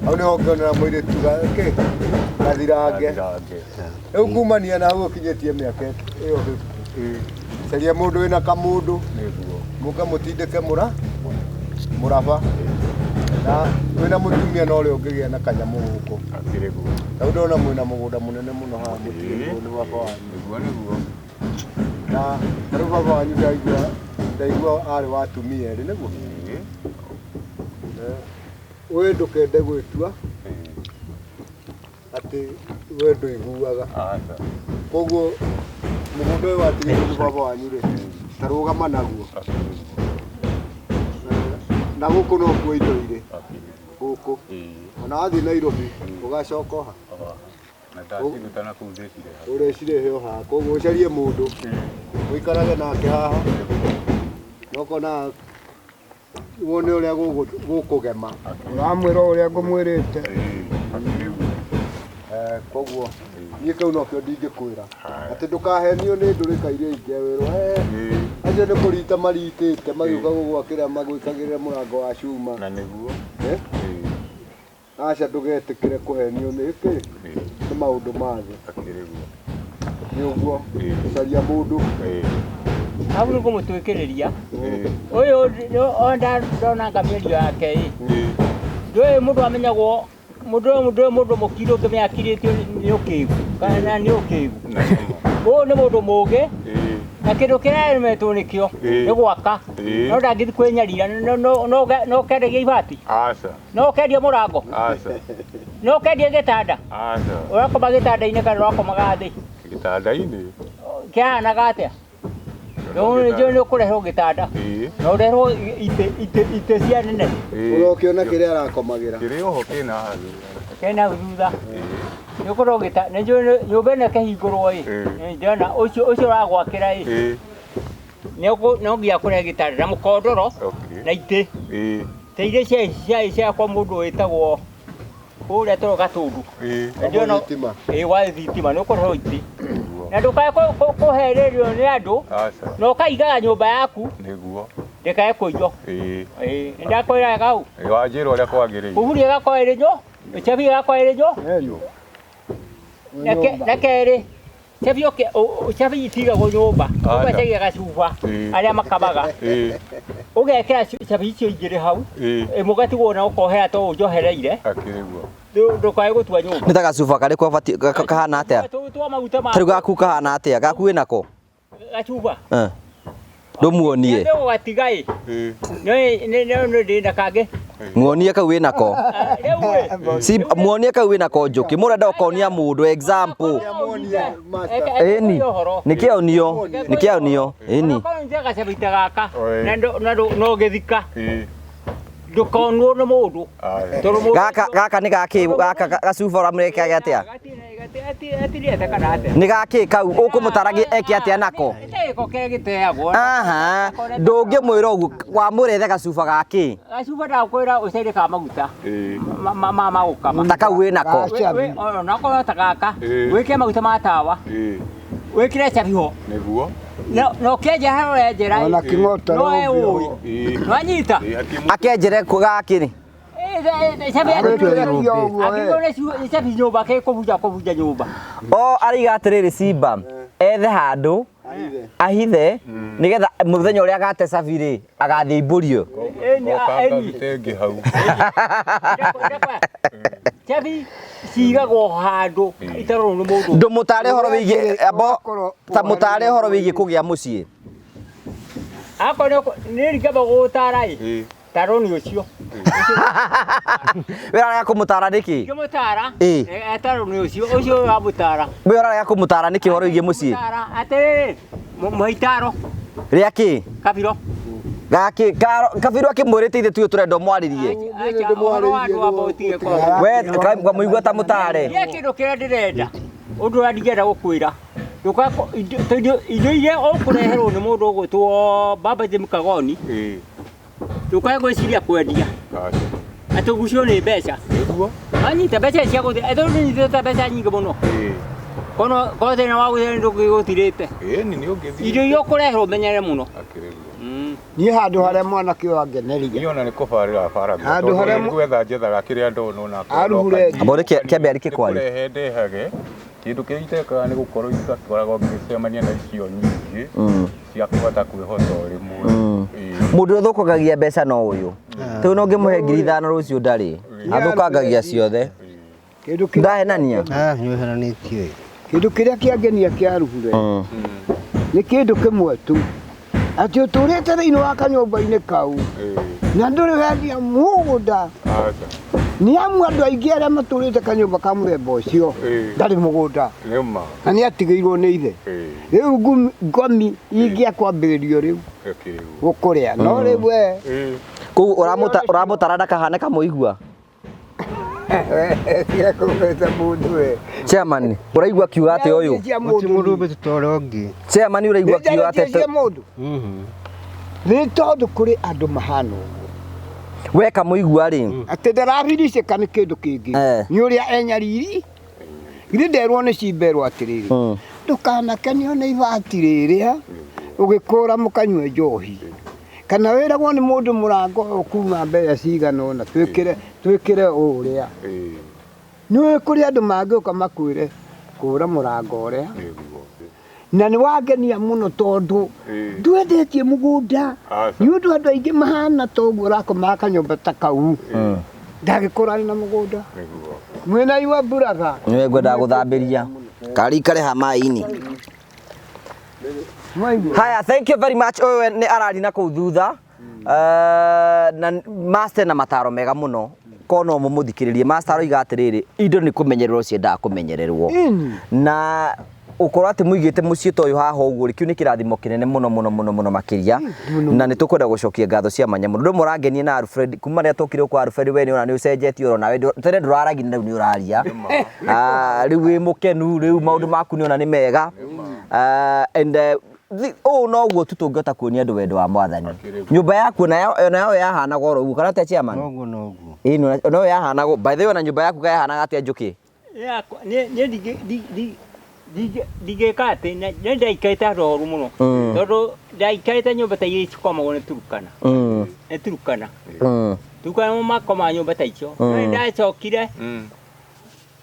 Hau nĩho ũngĩonera mũirĩtu kĩ gathirange. Rĩu kumania na hau ũkinyĩtie mĩaka ĩyo 50, caria mũndũ wĩna kamũndũ, mũke mũtindĩke mũraba, na wĩna mũtumia na ũrĩa ũngĩgĩa na kanyamũ gũkũ. Rĩu ndona mwĩna mũgũnda mũnene mũno haha mũtigĩrwo nĩ baba wanyu. Na rĩu baba wanyu ndaigua arĩ wa atumia erĩ nĩguo? We ndũkende gwĩtua atĩ we ndũiguaga. Koguo mũgũnda ũyũ watigĩtwo nĩ baba wanyu rĩ, ta rũgama naguo. Na gũkũ no kuo indo irĩ gũkũ. Ona wathiĩ Nairobi ũgacoka haha. Ũrecirehe o haha. Koguo ũcarie mũndũ ũikarage nake haha, na ũkona wone ũrĩa gũkũgema. Ũramwĩra ũrĩa ngũmwĩrĩte. Koguo niĩ kĩu nokĩo ndingĩkwĩra atĩ ndũkahenio nĩ ndũrĩka iria ingĩ wĩrwo acio nĩ kũrita maritĩte magĩũka gũgwakĩra magwĩkagĩrĩra mũrango wa cuma. Na nĩguo. Aca ndũgetĩkĩre kũhenio nĩ kĩ nĩ maũndũ ma thĩ. Nĩ ũguo caria mũndũ. Hau nĩ ngũmũtwĩkĩrĩria. Ũyũ ndonanga mĩario yake ĩ. Ndũĩ mũndũ amenyagwo mũndũ ũyũ mũndũ mũkirũ ũngĩmenya akirĩtio nĩ ũkĩgu kana nĩ ũkĩgu. Ũyũ nĩ mũndũ mũũgĩ na kĩndũ kĩraremetwo nĩkĩo nĩ gwaka. No ndangĩthiĩ kwĩnyarira, no ũkendagia ibati? No ũkendia mũrango? No ũkendia gĩtanda? Ũrakoma gĩtanda-inĩ kana ũrakomaga thĩ? Gĩtanda-inĩ. Kĩhanaga atĩa? Nĩ ũkũreherwo gĩtanda na ũreherwo itĩ cia nene. Ũrokĩona kĩrĩa arakomagĩra. Kĩrĩ oho kĩna hau. Kĩna hau thutha. Nĩ ũkorwo gĩtanda, nĩ njũĩ nyũmba ĩno ĩkĩhingũrwo ĩ, ndĩrona ũcio ũragwakĩra ĩ, no nginya kũrehe gĩtanda na mũkondoro na itĩ. Ta iria ciarĩ cia kwa mũndũ wĩtagwo Kũrĩa tũrĩ Gatũndũ. Ĩĩ. Ndĩona Thitima. ĩĩ gwa thitima nĩ ũkũrehwo itĩ. Na ndũkae kũherĩrio nĩ andũ Aca. na ũkaigaga nyũmba yaku Nĩguo. ndĩkae kũiywo. Ĩĩ. Ĩĩ nĩ ndakwĩra kau. Ĩĩ, wanjĩra ũrĩa kwagĩrĩire. Kuburi ĩgakorwo ĩrĩ nyo, cabi ĩgakorwo ĩrĩ nyo. Na kerĩ cabi cabi itigagwo nyũmba Aca. ũgacagia gacuba Ĩĩ. arĩa makamaga Ĩĩ. ũgekĩra cabi icio igĩrĩ hau Ĩĩ. ĩmwe ũgatigwo na ũkohera to ũnjohereire Akĩrĩ guo. ndũkae gũtua nyũmba. Nĩ ta gacuba karĩkũ abatiĩ kahana atĩa? Tũu twa maguta ma Ta rĩu gaku kahana atĩa? Gaku wĩnako? gacuba. Eh. Ndũmuonie. Nĩ ũgatiga ĩ. Ĩĩ. Nĩ ndĩ na kangĩ. Muonie kau wĩnako. Rĩu ĩ. Si muonie kau wĩnako njũkĩ. Mũrenda ũkonia mũndũ example. Ĩni. Nĩ kĩonio. Nĩ kĩonio. Ĩni. Onakorwo nĩ gacabi ta gaka Ĩĩ. na no ũgĩthika Ĩĩ. ndũkonwo nĩ mũndũ. Aya. Tondũ mũndũ Gaka gaka nĩ gakĩ gaka gacuba ũramũrekaga atĩa? Gatirĩte kana atĩa? Nĩ gakĩ kau ũkũmũtaragia eke atĩa nako? Nĩ gĩko kĩrĩa gĩteagwo. Aha, ndũngĩmwĩra ũguo wamũrethe gacuba gakĩ Gacuba ndakwĩra ũcaire ka maguta Ĩĩ. ma gũkama. ta kau wĩnako. Onakorwo ta gaka Ĩĩ. wĩkĩre maguta ma tawa Ĩĩ. wĩkĩre cabi ho Nĩguo. na ũkĩenja harĩa ũrenjera Ona kĩng'oto no ũĩ Ĩĩ. nwanyita Ĩĩ, hatirĩ Akenjere kũ gakĩ rĩ. cabi Agĩkĩra angĩkorwo nĩ cabi nyũmba kĩkũbunja kũbunja nyũmba. O araiga atĩrĩrĩ Simba ethe handũ ahithe nĩgetha mũthenya ũrĩa agate cabi rĩ agathiĩ imbũrio. Ngoka ngarute ĩngĩ hau. Cabi cigagwo handũ itarorwo nĩ mũndũ. Ndũmũtare ũhoro wĩgiĩ abo ta mũtare ũhoro wĩgiĩ kũgĩa mũciĩ. Akorwo nĩ ringamba gũgũtara ĩ Ĩĩ. tarwo nĩ ũcio. Wĩ ũrarega kũmũtara nĩkĩ? Ngĩmũtara Ĩĩ. etarwo nĩ ũcio ũcio wamũtara. Wĩ ũrarega kũmũtara nĩkĩ ũhoro wĩgiĩ mũciĩ? Mũtara atĩrĩrĩ mũhe itaro Rĩa kĩ? kabiro. Gakĩ kabiro akĩmwĩrĩte ithe tuĩ tũrenda ũmwarĩrie. Acha ũhoro wa andũ amba ũtige kũrora. We ngamũigua ta mũtare. Niĩ kĩndũ kĩrĩa ndĩrenda ũndũ ũrĩa ndingĩenda gũkwĩra indo iria ũkũreherwo nĩ mũndũ ũgwĩtwo Baba Jim Kagoni Ĩĩ. ndũkae gwĩciria kwendia Aca. atĩ ũgucio nĩ mbeca. Nĩguo. Wanyita mbeca cia gũthi ethĩwa nĩũnyitĩte mbeca nyingĩ mũno Ĩĩ. kono korwo thĩna wa gũthĩra ndũngĩgũtirĩte. Ĩĩ, nĩ ũngĩthiĩ. Irio iria ũkũreherwo ũmenyere mũno. Akĩrĩ guo. Niĩ handũ harĩa mwanake ũyũ angeneria. Niĩ ona nĩ kũbarĩra baragia. Handũ Tondũ harĩa nĩ gwetha njethaga kĩrĩa ndona ona Aruhure Amba ũreke kĩambe arĩkie kwaria. Kũrehe ndehage kĩndũ kĩrĩa itekaga nĩ gũkorwo itakoragwo ngĩcemania na icio nyingĩ cia kũhota kwĩhota o rĩmwe. Ĩĩ. Mũndũ ũrĩa ũthũkangagia mbeca no ũyũ. Tondũ no ũngĩmũhe 5,000 rũciũ ndarĩ. Athũkangagia ciothe. Kĩndũ kĩrĩa Ndahenania. Ah, nĩ ũheranĩtie. kĩndũ kĩrĩa kĩangenia kĩa Ruhure nĩ kĩndũ kĩmwe tu atĩ ũtũrĩte thĩinĩ wa kanyũmba-inĩ kau Ĩĩ. na ndũrĩ wendia mũgũnda Aca. nĩ amu andũ aingĩ arĩa matũrĩte kanyũmba ka mũthemba ũcio Ĩĩ. ndarĩ mũgũnda Nĩ ma. na nĩ atigĩirwo nĩ ithe Ĩĩ. rĩu ngomi ingĩakwambĩrĩrio rĩu Akĩrĩ guo. gũkũrĩa no rĩu we Ĩĩ. Koguo ũramũtara ndakahane kamũigua. tiga kũgweta mũndũ we Chairman, ũraigua akiuga atĩa ũyũ? Cia Gũtirĩ mũndũ mũndũ ũmbĩte ũrĩa ũngĩ. Chairman ũraigua akiuga Nĩ atĩa? cia mũndũ nĩ tondũ kũrĩ andũ mahana ũguo We kamũigua rĩ. atĩ ndarabiricĩka nĩ kĩndũ kĩngĩ Eh. nĩ ũrĩa enyariri githĩ nderwo nĩ cimberwo atĩrĩrĩ ndũkanakenio nĩ ibati rĩrĩa ũgĩkũra mũkanyue njohi kana wĩragwo nĩ mũndũ mũrango ũyũ kuma mbeca cigana ũna twĩkĩre twĩkĩre ũrĩa Ĩĩ. nĩ kũrĩ andũ mangĩũka makwĩre kũra mũrango ũrĩa Nĩguo. na nĩ wangenia mũno tondũ Ĩĩ. ndwendetie mũgũnda Aca. nĩ ũndũ andũ aingĩ mahana ta ũguo ũrakomaga kanyũmba ta kau ndagĩkũra arĩ na mũgũnda Nĩguo. mwĩna iwa mburaga Nĩwe ngwendaga gũthambĩria. Kari ikare ha maĩ-inĩ. mwaigua Haya, thank you very much. Ũyũ nĩ arari na kũu thutha. Na master na mataro mega mũno ko no mũmũthikĩrĩrie. Master aroiga atĩrĩrĩ, indo nĩ kũmenyererwo ciendaga kũmenyererwo. Na ũkorwo atĩ mũigĩte mũciĩ ta ũyũ haha ũguo rĩ, kĩu nĩ kĩrathimo kĩnene mũno mũno mũno mũno makĩria na nĩ tũkwenda gũcokia ngatho cia mwanya mũno. Ndũ mũrangenia na Alfred kuma rĩrĩa tũkire gũkũ Alfred, we nĩ ũra nĩ ũcenjetie oro nawe tene ndũraragia na rĩu nĩ ũraria. Rĩu wĩ mũkenu, rĩu maũndũ maku nĩ ona nĩ mega. And Ũũ noguo tu tũngĩhota kuonia andũ wendo wa mwathani. Nyũmba yaku ona yao yahanaga oro ũguo kana atĩa chairman? Noguo noguo. Ĩĩ no yahanaga by the way ona nyũmba yaku yahanaga atĩa Njũkĩ? Niĩ ndingĩka atĩ nĩ ndaikarĩte handũ horu mũno tondũ ndaikarĩte nyũmba ta iria cikomagwo nĩ Turukana. Nĩ Turukana. Turukana makomaga nyũmba ta icio. No nĩ ndacokire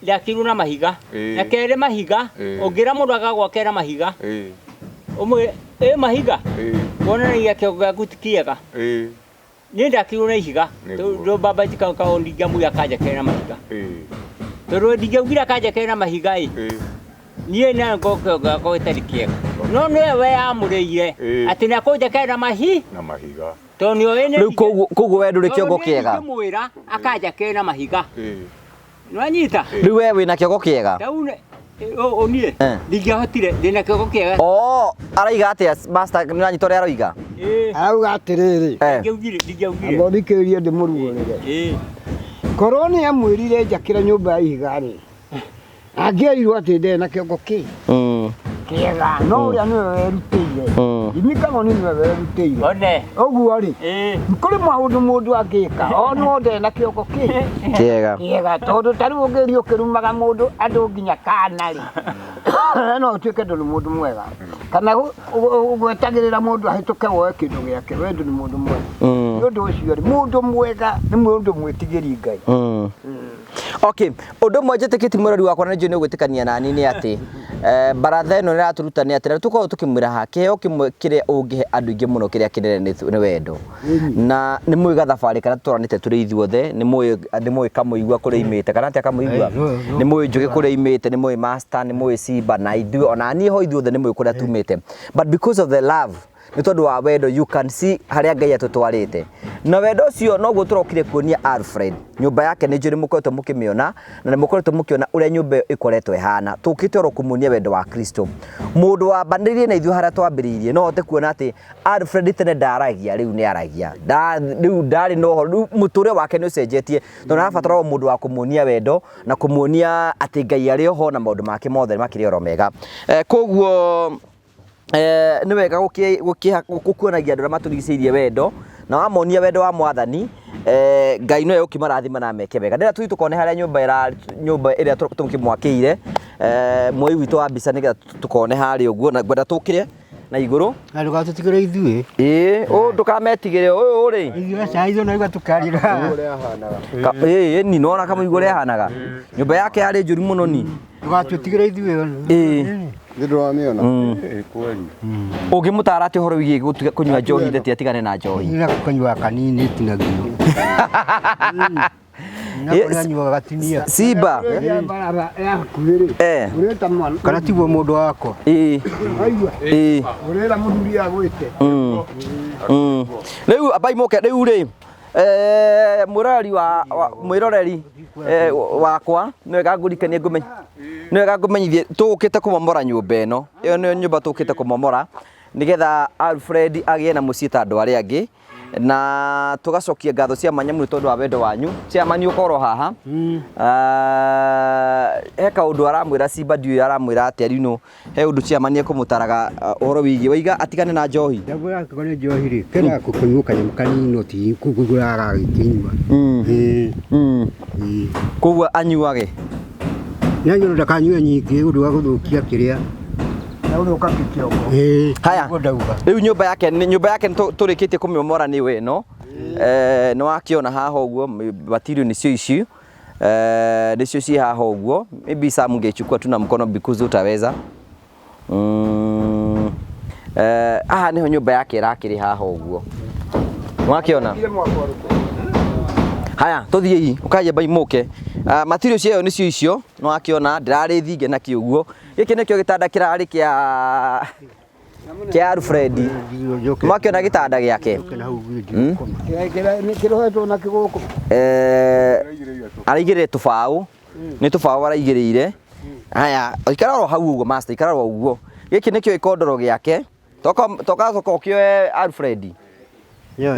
ndakirwo na mahiga. Na kerĩ mahiga ũngĩra mũndũ agagwakĩra mahiga ũmwĩre ĩ mahiga wonanagia kĩongo gĩaku ti kĩega. Niĩ ndakirwo na ihiga tondũ baba ndingĩamwĩra akanjakĩre na mahiga. Tondũ ndingĩaugire akanjakĩre na mahiga ĩ niĩ na ngorwo kĩongo gĩakwa gĩtarĩ kĩega. No nĩwe weyamũrĩire atĩ nĩ akũnjakĩra na mahiga. Tondũ nĩoĩ nĩ Rĩu koguo we ndũrĩ kĩongo kĩega. Ndingĩmwĩra akanjakĩre na mahiga. Nĩwanyita? Rĩu we wĩna kĩongo kĩega. Niĩ ndingĩahotire ndĩna kĩongo kĩega. Oh, araiga atĩa master nĩwanyita ũrĩa aroiga? Arauga atĩrĩrĩ. Ndingĩaugire. Amba ũthikĩrĩrie ndĩmũrugũrĩre. Korwo nĩ amwĩrire njakĩre nyũmba ya ihiga rĩ, angĩerirwo atĩ ndarĩ na kĩongo kĩ kĩega no ũrĩa nĩwe werutĩire. Jimmy Kagoni nĩwe werutĩire. Ũguo rĩ, kũrĩ maũndũ mũndũ angĩka onwo ndarĩ na kĩongo kĩ kĩega. Kĩega tondũ ta rĩu ũngĩthiĩ ũkĩrumaga mũndũ andũ nginya kana rĩ, no ũtuĩke ndũrĩ mũndũ mwega. Kana ũgwetagĩrĩra mũndũ ahĩtũke woe kĩndũ gĩake, we ndũrĩ mũndũ mwega. Nĩ ũndũ ũcio rĩ, mũndũ mwega nĩ mũndũ mwĩtigĩri Ngai. Okay, ũndũ ũmwe njĩtĩkĩtie mũrori wakwa na nĩnjũĩ nĩ ũgwĩtĩkania nani nĩ atĩ baratha ĩno nĩratũruta nĩ atĩ na tũkoragwo tũkĩmwĩra haha kĩheo kĩmwe kĩrĩa ũngĩhe andũ aingĩ mũno kĩrĩa kĩnene nĩ wendo. Na nĩ mũĩ gathabarĩ karĩa tũtwaranĩte tũrĩ ithuothe, nĩ mũĩ Kamũigua kũrĩa imĩte kana atĩa Kamũigua? Nĩ mũĩ Njũgĩ kũrĩa imĩte, nĩ mũĩ Master, nĩ mũĩ Simba na ithuĩ ona niĩ ho ithuothe nĩ mũĩ kũrĩa tumĩte. But because of the love, nĩ tondũ wa wendo you can see harĩa Ngai atũtwarĩte. Na wendo ũcio noguo tũrokire kuonia Alfred. Nyũmba yake nĩ njũĩ nĩ mũkoretwo mũkĩmĩona na nĩ mũkoretwo mũkĩona ũrĩa nyũmba ĩyo ĩkoretwo ĩhana. Tũkĩte oro kũmuonia wendo wa Kristo. Mũndũ wambanĩrĩirie na ithuĩ harĩa twambĩrĩirie no ahote kuona atĩ Alfred tene ndaragia rĩu nĩ aragia. Rĩu ndarĩ na ũhoro, rĩu mũtũrĩre wake nĩ ũcenjetie tondũ arabatara o mũndũ wa kũmuonia wendo na kũmuonia atĩ Ngai arĩ oho na maũndũ make mothe makĩrĩ oro mega. Koguo nĩ wega gũkuonagia andũ arĩa matũrigicĩirie wendo na wamonia wendo wa mwathani Ngai nowe ũkĩmarathima na meke wega. Ndĩrenda tũthiĩ tũkone harĩa nyũmba ĩrĩa tũkĩmwakĩire mwoi witũ wa mbica nĩgetha tũkone harĩa ũguo na ngwenda tũkĩre na igũrũ. Na ndũgatũtigĩre ithuĩ. Ĩĩ, ũũ ndũkametigĩre ũyũ rĩ. Ithuĩ aca ithuĩ no igatũkarĩra. Ĩĩ ni nona Kamũigua ũrĩa ahanaga. Nyũmba yake yarĩ njũru mũno ni. Ndũgatũtigĩre ithuĩ. Ĩĩ. Nĩ ndĩramĩona. Ĩĩ kweli. Ũngĩmũtara atĩa ũhoro wĩgiĩ gũtiga kũnyua njohi theti atigane na njohi? Nĩ kũnyua kanini tinagio. Simba. Kana tiguo mũndũ wakwa. Ĩĩ. Ĩĩ. Ũrera mũthuri agwĩte. Rĩu ambai mũke rĩu rĩ mwĩroreri wa mwĩroreri wakwa nĩ wega ngũrikanie ngũmenye nĩ wega ngũmenyithie tũgũkĩte kũmomora nyũmba ĩno. Ĩyo nĩyo nyũmba tũkĩte kũmomora nĩgetha Alfred agĩe na mũciĩ ta andũ arĩa angĩ na tũgacokia ngatho cia mwanya mũno tondũ wa wendo wanyu. Chairman ũkorwo haha. He kaũndũ aramwĩra Simba ndiũĩ aramwĩra atĩa rĩu he ũndũ chairman ekũmũtaraga ũhoro wĩgiĩ waiga atigane na njohi. Ndamwĩra angĩkorwo nĩ njohi rĩ, kena kũnyua kanyamũ kanini no ti kũgũra agagĩkĩnyua. Koguo anyuage. Nĩanyua ndakanyue nyingĩ ũndũ wa gũthũkia kĩrĩa. Na ũthũkagia kĩongo. Haya, rĩu nyũmba yake nĩ tũrĩkĩtie kũmĩomora nĩ we ĩno. Nĩ wakĩona haha ũguo material nĩcio ici. Nĩcio ci haha ũguo. Maybe some ungechukua tu na mkono because utaweza. Haha nĩho nyũmba yake ĩrakĩrĩ haha ũguo. Nĩwakĩona? Haya, tũthiĩ ũkaye mbai mũke. Material cio nĩcio icio. Nĩwakĩona ndĩrarĩ thinge na kĩ ũguo. Gĩkĩ nĩkĩo gĩtanda kĩrarĩ kĩa Alfred. Mwakĩona gĩtanda gĩake? Kĩrohetwo na kĩgũkũ. Araigĩrĩire tũbaũ. Nĩ tũbaũ araigĩrĩire. Haya, ikara oro hau ũguo master, ikara oro ũguo. Gĩkĩ nĩkĩo gĩkondoro gĩake. Toka toka ũkĩoe Alfred. Nĩkĩo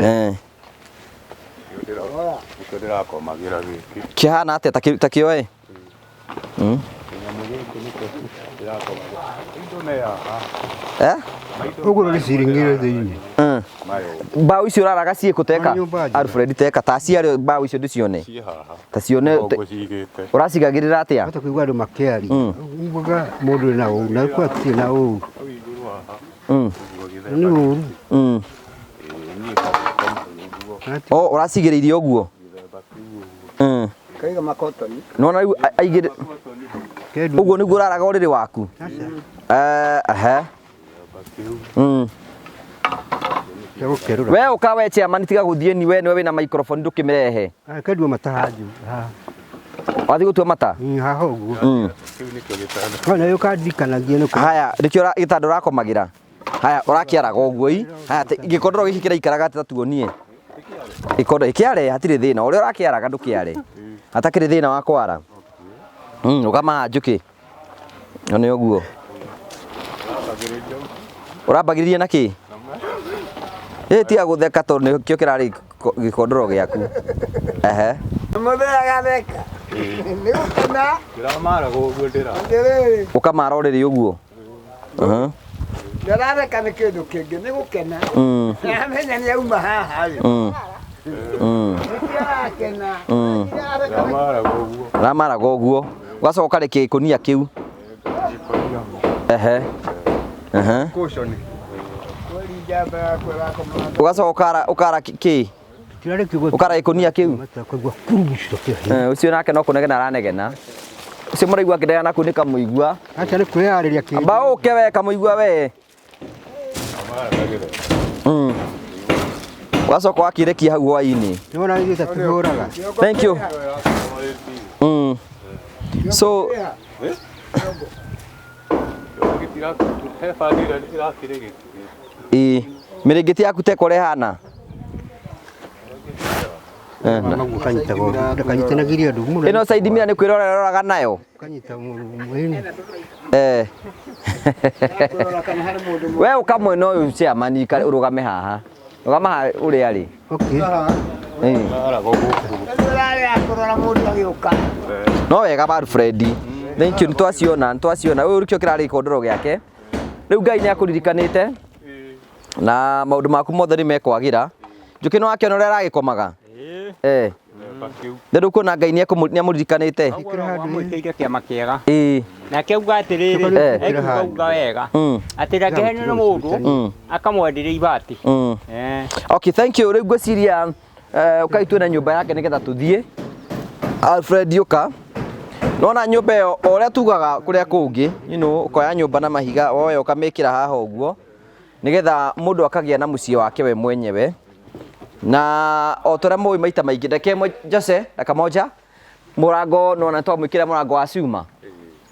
ndĩrakomagĩra gĩkĩ. Kĩhana atĩa ta kĩoe? Kĩnyamũ gĩkĩ nĩkĩo ndĩrakomagĩra. Indo nĩ haha. Ũguo nĩ ciringi thĩinĩ. Mbaũ icio ũraraga ciĩkũ teka? Ona nyũmba njega. Alfred teka ta ciarĩ mbaũ icio ndĩcione. Ciĩ haha. Ta cione Ũguo ciigĩte. ũracigagĩrĩra atĩa? Hata kũigua andũ makĩaria. Ugaga mũndũ na ũru na kwa atirĩ na ũru. Hau igũrũ haha. Ũguo gĩthemba. Nĩ ũru. Ĩĩ, niĩ ngakoma ũguo. O ũracigĩrĩirie ũguo. Gĩthemba kĩu ũguo. Kaiga makotoni. Nona rĩu aigĩrĩ Kendu. ũguo nĩguo ũraraga ũrĩrĩ waku. Ehe. Gũkerũra. We ũka we chairman tiga gũthiĩ ni we nĩwe wĩna microphone ndũkĩmĩrehe. Kendua matahanju. Wathiĩ gũtua mata? Haha ũguo. Kĩu nĩkĩo gĩtanda. Ona ũkandirikanagia nĩ Haya, nĩkĩo gĩtanda ũrakomagĩra. Haya, ũrakĩaraga ũguo i. Haya, gĩkondoro gĩkĩ kĩraikaraga atĩa tuonie. Gĩkondoro kĩare hatirĩ thĩna. Ũrĩa ũrakĩaraga ndũkĩare. Hatakĩrĩ thĩna wa kwara. Ũkamaha njũkĩ. No nĩ ũguo. Ũrambagĩrĩria na kĩ? Ĩ tiga gũtheka tondũ nĩkĩo kĩrarĩ gĩkondoro gĩaku. Ehe. Mũthee agatheka. Nĩ gũkena. Ndĩramaraga ũguo ndĩra. Atĩrĩrĩ. Ũkamara ũrĩrĩ ũguo. Ndaratheka nĩ kĩndũ kĩngĩ nĩ gũkena. Amenya nĩ auma haha rĩ. Nĩkĩo arakena. Ndĩramaraga ũguo. Ũramaraga ũguo. Ũgacoka ũkarĩkia gĩkũnia kĩu. Ehe. Ehe. Caution. Kweli njamba yakwa ĩrakoma. Ũgacoka ũkara kĩ? Ũkara gĩkũnia kĩu. Kũigua kurubuco kĩo. Ũcio nake no kũnegena aranegena. Ũcio mũraigua akĩnegena naku nĩ kamũigua. Acha nĩ kwĩyarĩria kĩndũ. Amba ũke we kamũigua we. Ũgacoka wakĩrekia hau hwaĩ-inĩ. Nĩwona ithuĩ ta tũhũraga. Thank you. So He bandi ĩrĩa ĩrakĩrĩ ĩ mĩrĩngĩti yaku teka ũrĩa ĩhana. Ndakanyitanagiria andũ mũno. Ĩno side mirror nĩ kwĩrora ĩroraga nayo. Kanyita mũndũ. We ũka mwena ũyũ chairman ũrũgame haha. Rũgama haha ũrĩa arĩ. Okay. No wega ba Alfred. Thank you nĩtwaciona nĩtwaciona. Ũyũ nĩkĩo kĩrarĩ gĩkondoro gĩake. Rĩu Ngai nĩ akũririkanĩte na maũndũ maku mothe nĩ mekwagĩra. Njũkĩ no akĩona ũrĩa aragĩkomaga. Nĩ ndũkuona Ngai nĩ amũririkanĩte. Amwĩkĩire kĩama kĩega. Nake auga atĩrĩrĩ, ekuga wega. Atĩ ndakehenio nĩ mũndũ akamwenderia ibati. Okay, thank you. Rĩu ngwĩciria ũkai twĩna nyũmba yake nĩgetha tũthiĩ. Alfred ũka. Nona nyũmba ĩyo o ũrĩa tugaga kũrĩa kũngĩ, you know, ũkoya nyũmba na mahiga woya ũkamĩkĩra haha ũguo nĩgetha mũndũ akagĩa na mũciĩ wake we mwenyewe. Na o ta ũrĩa mũĩ maita maingĩ, ndeke Jose, dakika moja. Mũrango nona twamwĩkĩra mũrango wa cuma.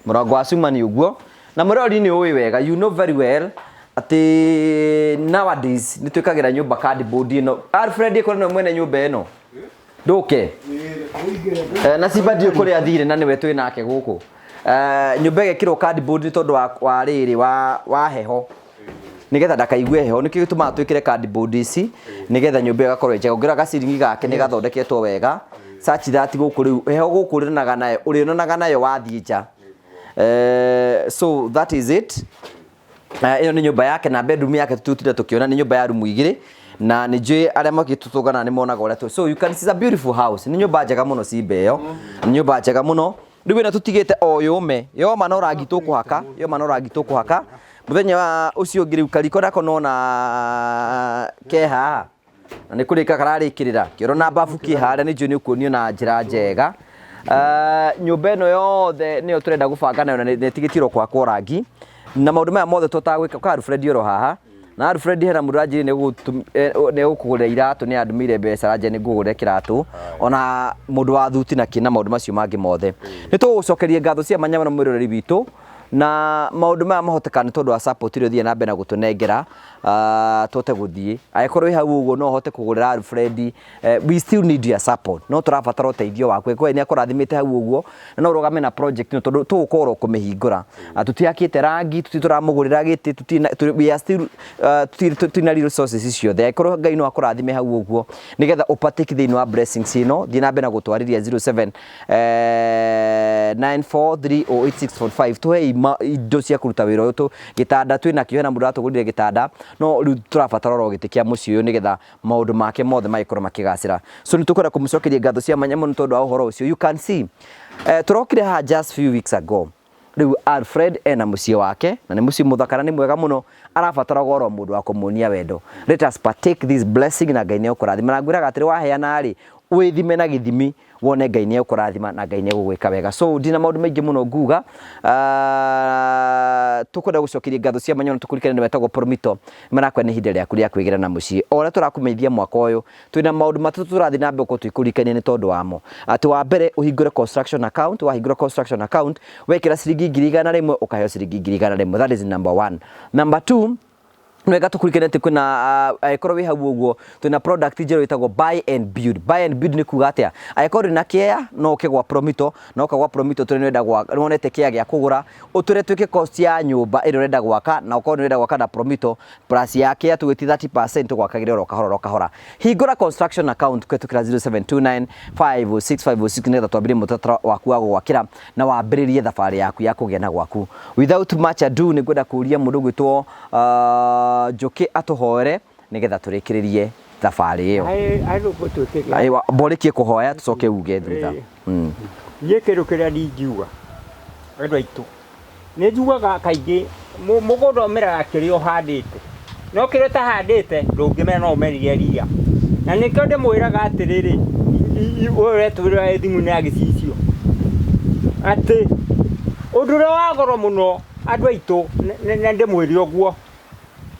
Mũrango wa cuma nĩ ũguo. Na mũrori nĩ ũĩ wega, you know very well atĩ nowadays nĩ twĩkagĩra nyũmba cardboard ĩno. Alfred ĩkorwo nĩwe mwene nyũmba ĩno. Ndũke. Na Simba ndiũ kũrĩa athire na nĩwe twĩ nake gũkũ. Nyũmba ĩgekĩrwo cardboard nĩ tondũ wa rĩrĩ wa heho. Nĩgetha ndakaigue heho nĩkĩo gĩtũmaga twĩkĩre cardboard ici nĩgetha nyũmba ĩgakorwo njega. Ũngĩrora gaciringi gake nĩ gathondeketwo wega such that gũkũ rĩu heho gũkũ ũrĩonaga nayo ũrĩonanaga nayo wathiĩ nja. So that is it. Ĩyo nĩ nyũmba yake na bedroom yake tũtinde tũkĩona nĩ nyũmba ya rumu igĩrĩ na nĩ njũĩ arĩa makĩtũtũngana nĩ monaga ũrĩa tũ. So you can see it's a beautiful house. Nĩ nyũmba njega mũno Simba ĩyo. Nĩ nyũmba njega mũno. Rĩu ĩno tũtigĩte o yũme. Yoma no rangi tũkũhaka, yoma no rangi tũkũhaka. Mũthenya wa ũcio ũngĩ rĩu kariko nako nona ke haha. Na nĩ kũrĩka kararĩkĩrĩra. Kĩoro na babu kĩ harĩa nĩ njũĩ nĩ ũkuonio na njĩra njega. Nyũmba ĩno yothe nĩyo tũrenda gũbanga nayo na nĩ ĩtigĩtirwo kwakwo rangi. Na maũndũ maya mothe tũhotaga gwĩka kwa Alfred oro haha. Na Alfred hena mũndũ aranjĩrire nĩ gũkũgũrĩra iratũ, nĩ andũmĩire mbeca aranjĩra nĩ ngũgũrĩra kĩratũ. Ona mũndũ wa thuti na kĩ na maũndũ macio mangĩ mothe. Nĩ tũgũcokeria ngatho cia mwanya mũno mwĩroreri witũ. Na maũndũ maya mahoteka nĩ tondũ wa support ĩrĩa ũthiaga na mbere na gũtũnengera tũhote gũthiĩ. Angĩkorwo wĩ hau ũguo no ũhote kũgũrĩra Alfred, we still need your support. No tũrabatara ũteithio waku. Angĩkorwo nĩ akũrathimĩte hau ũguo, na no ũrũgame na project ĩno tondũ tũgũkorwo kũmĩhingũra. Tũtiakĩte rangi, tũtirĩ tũramũgũrĩra gĩtĩ, we are still tũtirĩ na resources ciothe. Angĩkorwo Ngai no akũrathime hau ũguo nĩgetha ũpartake thĩinĩ wa blessings ĩno, thiĩ na mbere na gũtwarĩria 07 94308645 tuhe indo cia kũruta wĩra ũyũ tũ gĩtanda twĩ nakĩo, hena mũndũ ũratũgũrire gĩtanda, no rĩu tũrabatara oro gĩtĩ kĩa mũciĩ ũyũ nĩgetha maũndũ make mothe magĩkorwo makĩgacĩra. So nĩ tũkwenda kũmũcokeria ngatho cia mwanya mũno tondũ wa ũhoro ũcio. You can see, tũrokire haha just few weeks ago. Rĩu Alfred ena mũciĩ wake na nĩ mũciĩ mũthaka na nĩ mwega mũno, arabatara oro mũndũ wa kũmuonia wendo. Let us partake this blessing na Ngai nĩ egũkũrathima. Na ngwĩraga atĩrĩ, waheana rĩ, wĩthime na gĩthimi wone Ngai nĩ egũkũrathima na Ngai nĩ egũgwĩka wega. So ndina maũndũ maingĩ mũno nguga, tũkwenda gũcokeria ngatho cia mwanya na tũkũririkane nĩ wetagwo Promito marakwenda nĩ ihinda rĩaku rĩa kwĩgĩra na mũciĩ. O ũrĩa tũrakũmenyithia mwaka ũyũ twĩna maũndũ matatũ tũrathiĩ na mbere gũkorwo twĩkũririkania nĩ tondũ wamo. Atĩ wa mbere ũhingũre construction account, wahingũra construction account wekĩra ciringi 100,000 ũkaheo ciringi 100,100. That is number one. Number two, nĩ wega tũkũririkane atĩ kwĩna angĩkorwo wĩ hau ũguo twĩna product njerũ ĩtagwo buy and build. Buy and build nĩ kuga atĩa? Angĩkorwo ndũrĩ na kĩea no ũke gwa Promito, na ũka gwa Promito tũrĩ nĩ ũrenda nĩ wonete kĩea gĩa kũgũra, ũtwĩre twĩke cost ya nyũmba ĩrĩa ũrenda gwaka, na ũkorwo nĩ ũrenda gwaka na Promito plus ya kĩea tũgĩti 30% tũgwakagĩra oro kahora oro kahora. Hingũra construction account kũhetũkĩra 0729 506 506 nĩgetha twambĩrĩrie mũtaratara waku wa gũgwakĩra na wambĩrĩrie thabarĩ yaku ya kũgĩa na gwaku. Without much ado, nĩ ngwenda kũria mũndũ ũgwĩtwo Njũkĩ atũhoere nĩgetha tũrĩkĩrĩrie thabarĩ ĩyo. Andũ Mborĩkie kũhoya tũcoke uge thutha. Niĩ kĩndũ kĩrĩa ndingiuga andũ aitũ, nĩ njugaga kaingĩ mũgũnda ũmeraga kĩrĩa ũhandĩte, no kĩrĩa ũtahandĩte ndũngĩmera, no ũmerire ria. Na nĩkĩo ndĩmwĩraga atĩrĩrĩ, ũyũ ũretũrĩra thimũ-inĩ ya gĩcicio, atĩ ũndũ ũrĩa wa goro mũno andũ aitũ, na ndĩmwĩre ũguo,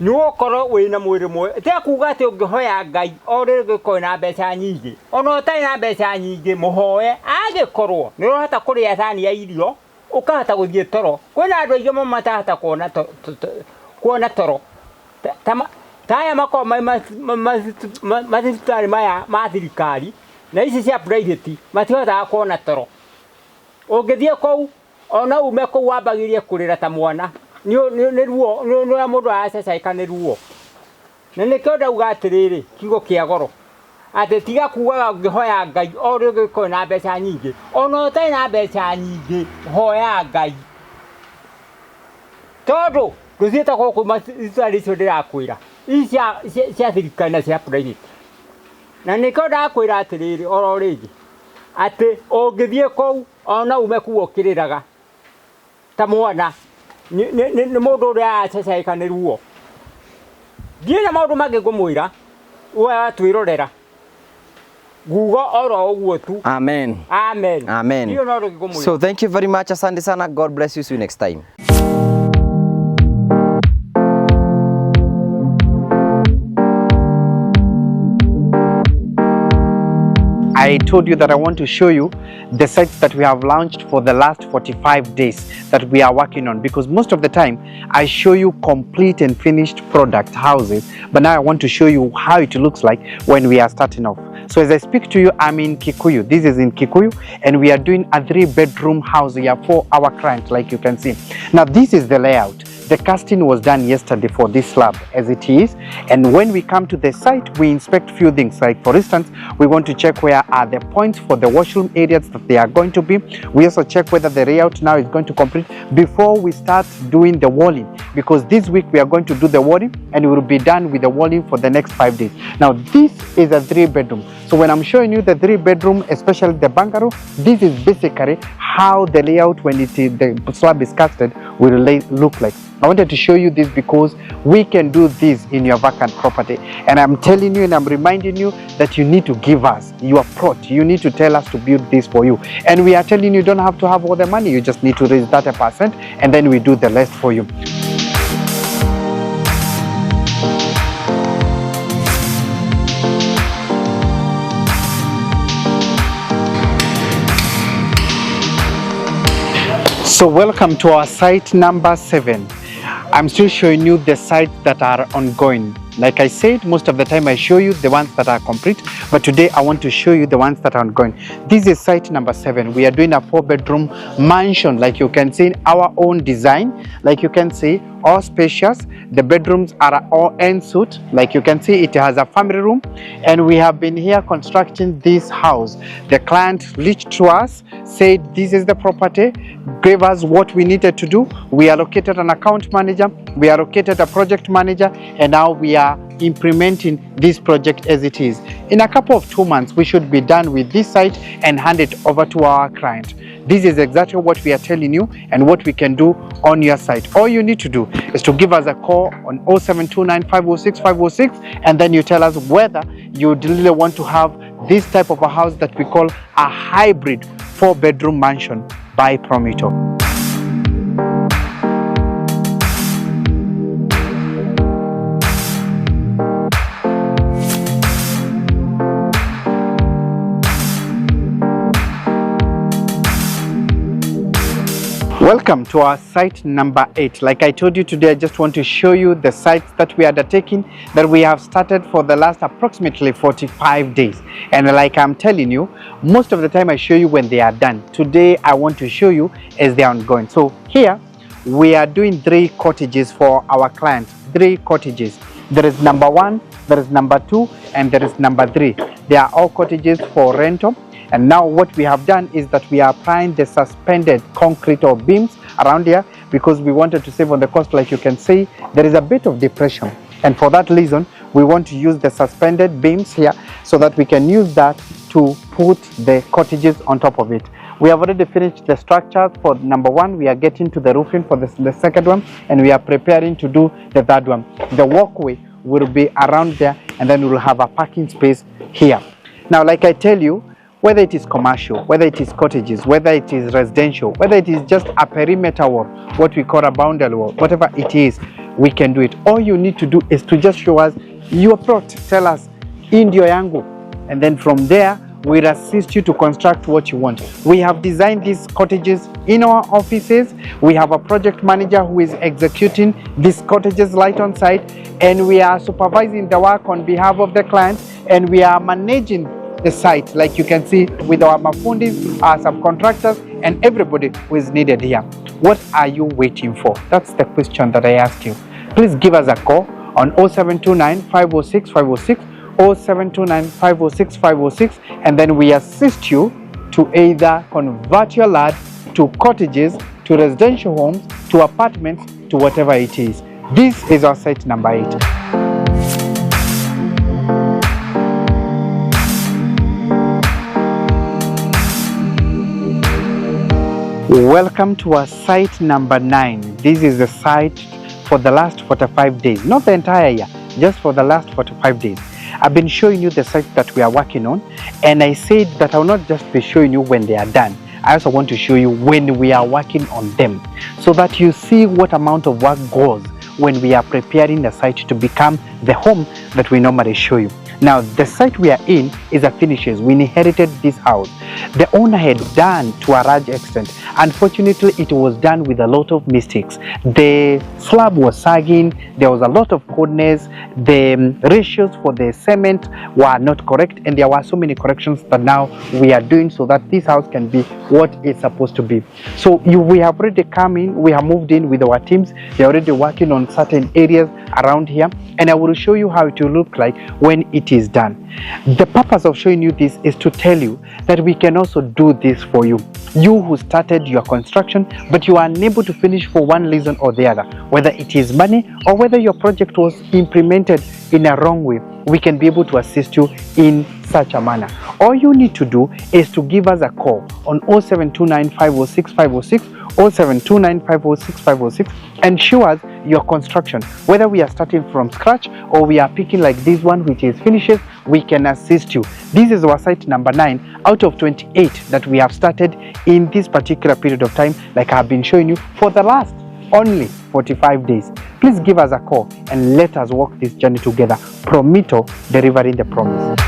nĩ gũkorwo wĩna mwĩrĩ mwega. Tiga kuga atĩ ũngĩhoya Ngai o rĩrĩ ũngĩkorwo na mbeca nyingĩ, ona ũtarĩ na mbeca nyingĩ mũhoe, angĩkorwo nĩ ũrahota kũrĩa thani ya irio ũkahota gũthiĩ toro. Kwĩna andũ aingĩ mũno matahota kuona toro, ta aya makoragwo mathibitarĩ maya ma thirikari na ici cia private, matihotaga kuona toro. Ũngĩthiĩ kũu ona ume kũu wambagĩrĩrie kũrĩra ta mwana, nĩ ruo, nĩ ũrĩa mũndũ aracacaĩka nĩ ruo. Na nĩkĩo ndauga atĩrĩrĩ, kiugo kĩa goro, atĩ tiga kugaga ũngĩhoya Ngai o rĩrĩ ũngĩkorwo na mbeca nyingĩ, ona ũtarĩ na mbeca nyingĩ hoya Ngai, tondũ ndũthiĩte gũkũ mathibitarĩ icio ndĩrakwĩra, ici cia thirikari na cia private. Na nĩkĩo ndakwĩra atĩrĩrĩ oro rĩngĩ, atĩ ũngĩthiĩ kũu ona ume kũu ũkĩrĩraga ta mwana, nĩ mũndũ ũrĩa aracacaĩka nĩ ruo. Ndiĩ na maũndũ mangĩ ngũmwĩra, we watwĩrorera nguga oro ũguo tu. Amen. Amen. Amen. Ndiũ no ũndũ ngũmwĩra. So thank you very much, asante sana, God bless you, see you next time. I told you that I want to show you the sites that we have launched for the last 45 days that we are working on, because most of the time I show you complete and finished product houses, but now I want to show you how it looks like when we are starting off. So as I speak to you, I'm in Kikuyu. This is in Kikuyu, and we are doing a 3-bedroom house here for our clients, like you can see. Now this is the layout. The casting was done yesterday for this slab as it is, and when we come to the site, we inspect few things. Like for instance, we want to check where are the points for the washroom areas that they are going to be. We also check whether the layout now is going to complete before we start doing the walling, because this week we are going to do the walling and we will be done with the walling for the next 5 days. Now this is a 3-bedroom. So when I'm showing you the 3-bedroom, especially the bungalow, this is basically how the layout when it is, the slab is casted will look like. I wanted to show you this because we can do this in your vacant property, and I'm telling you and I'm reminding you that you need to give us your plot. You need to tell us to build this for you, and we are telling you, you don't have to have all the money. You just need to raise 30% and then we do the rest for you. So welcome to our site number 7. I'm still showing you the sites that are ongoing. Like I said, most of the time I show you the ones that are complete, but today I want to show you the ones that are ongoing. This is site number 7. We are doing a 4-bedroom mansion, like you can see, in our own design. Like you can see, all spacious. The bedrooms are all en suite. Like you can see, it has a family room, and we have been here constructing this house. The client reached to us, said this is the property, gave us what we needed to do. We allocated an account manager, we allocated a project manager, and now we are implementing this project as it is. In a couple of 2 months, we should be done with this site and hand it over to our client. This is exactly what we are telling you and what we can do on your site. All you need to do is to give us a call on 0729 506 506, and then you tell us whether you really want to have this type of a house that we call a hybrid 4-bedroom mansion by Promito. Welcome to our site number 8. Like I told you today, I just want to show you the sites that we are undertaking, that we have started for the last approximately 45 days. And like I'm telling you, most of the time I show you when they are done. Today, I want to show you as they are ongoing. So here, we are doing 3 cottages for our client. 3 cottages. There is number 1, there is number 2, and there is number 3. They are all cottages for rental. And now what we have done is that we are applying the suspended concrete or beams around here because we wanted to save on the cost. Like you can see, there is a bit of depression. And for that reason, we want to use the suspended beams here so that we can use that to put the cottages on top of it. We have already finished the structure for number 1. We are getting to the roofing for the second one, and we are preparing to do the third one. The walkway will be around there, and then we'll have a parking space here. Now, like I tell you, whether it is commercial, whether it is cottages, whether it is residential, whether it is just a perimeter wall, what we call a boundary wall, whatever it is, we can do it. All you need to do is to just show us your plot. Tell us, ndio yangu. And then from there, we'll assist you to construct what you want. We have designed these cottages in our offices. We have a project manager who is executing these cottages right on site, and we are supervising the work on behalf of the client, and we are managing the site, like you can see, with our mafundis, our subcontractors, and everybody who is needed here. What are you waiting for? That's the question that I ask you. Please give us a call on 0729 506 506, 0729 506 506, and then we assist you to either convert your land to cottages, to residential homes, to apartments, to whatever it is. This is our site number 8. Welcome to our site number 9. This is the site for the last 45 days, not the entire year, just for the last 45 days. I've been showing you the sites that we are working on, and I said that I will not just be showing you when they are done. I also want to show you when we are working on them, so that you see what amount of work goes when we are preparing the site to become the home that we normally show you. Now, the site we are in is a finishes. We inherited this house. The owner had done to a large extent. Unfortunately, it was done with a lot of mistakes. The slab was sagging. There was a lot of coldness. The ratios for the cement were not correct, and there were so many corrections that now we are doing so that this house can be what it's supposed to be. So we have already come in. We have moved in with our teams. They're already working on certain areas around here, and I will show you how it will look like when it is done. The purpose of showing you this is to tell you that we can also do this for you. You who started your construction but you are unable to finish for one reason or the other, whether it is money or whether your project was implemented in a wrong way, we can be able to assist you in such a manner. All you need to do is to give us a call on 0729 506 506, 0729 506 506, and show us your construction. Whether we are starting from scratch or we are picking like this one, which is finishes, we can assist you. This is our site number 9 out of 28 that we have started in this particular period of time, like I've been showing you for the last only 45 days. Please give us a call and let us walk this journey together. Promito, delivering the promise.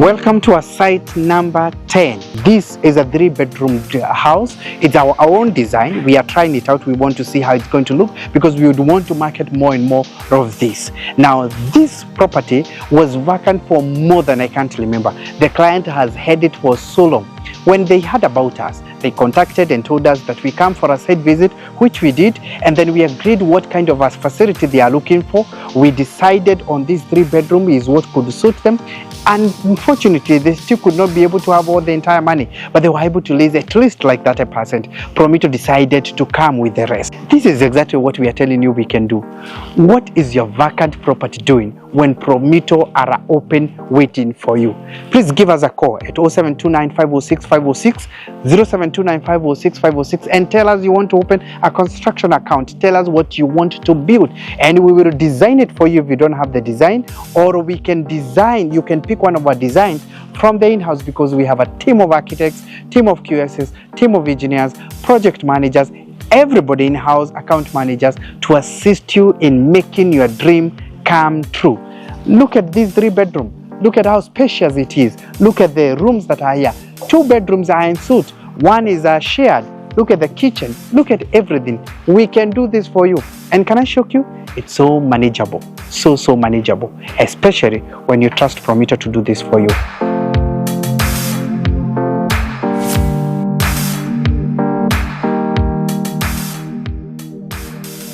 Welcome to our site number 10. This is a 3-bedroom house. It's our own design. We are trying it out. We want to see how it's going to look because we would want to market more and more of this. Now, this property was vacant for more than I can't remember. The client has had it for so long. When they heard about us, they contacted and told us that we come for a site visit, which we did, and then we agreed what kind of a facility they are looking for. We decided on this 3-bedroom is what could suit them. And unfortunately, they still could not be able to have all the entire money, but they were able to raise at least like 30%. Promito decided to come with the rest. This is exactly what we are telling you we can do. What is your vacant property doing when Promito are open waiting for you? Please give us a call at 0729506506, 0729506506, and tell us you want to open a construction account. Tell us what you want to build, and we will design it for you if you don't have the design, or we can design, you can pick one of our designs from the in-house, because we have a team of architects, team of QSs, team of engineers, project managers, everybody in-house, account managers, to assist you in making your dream come true. Look at this 3-bedroom. Look at how spacious it is. Look at the rooms that are here. 2 bedrooms are en suite. 1 is shared. Look at the kitchen. Look at everything. We can do this for you. And can I shock you? It's so manageable. So, so manageable, especially when you trust Promito to do this for you.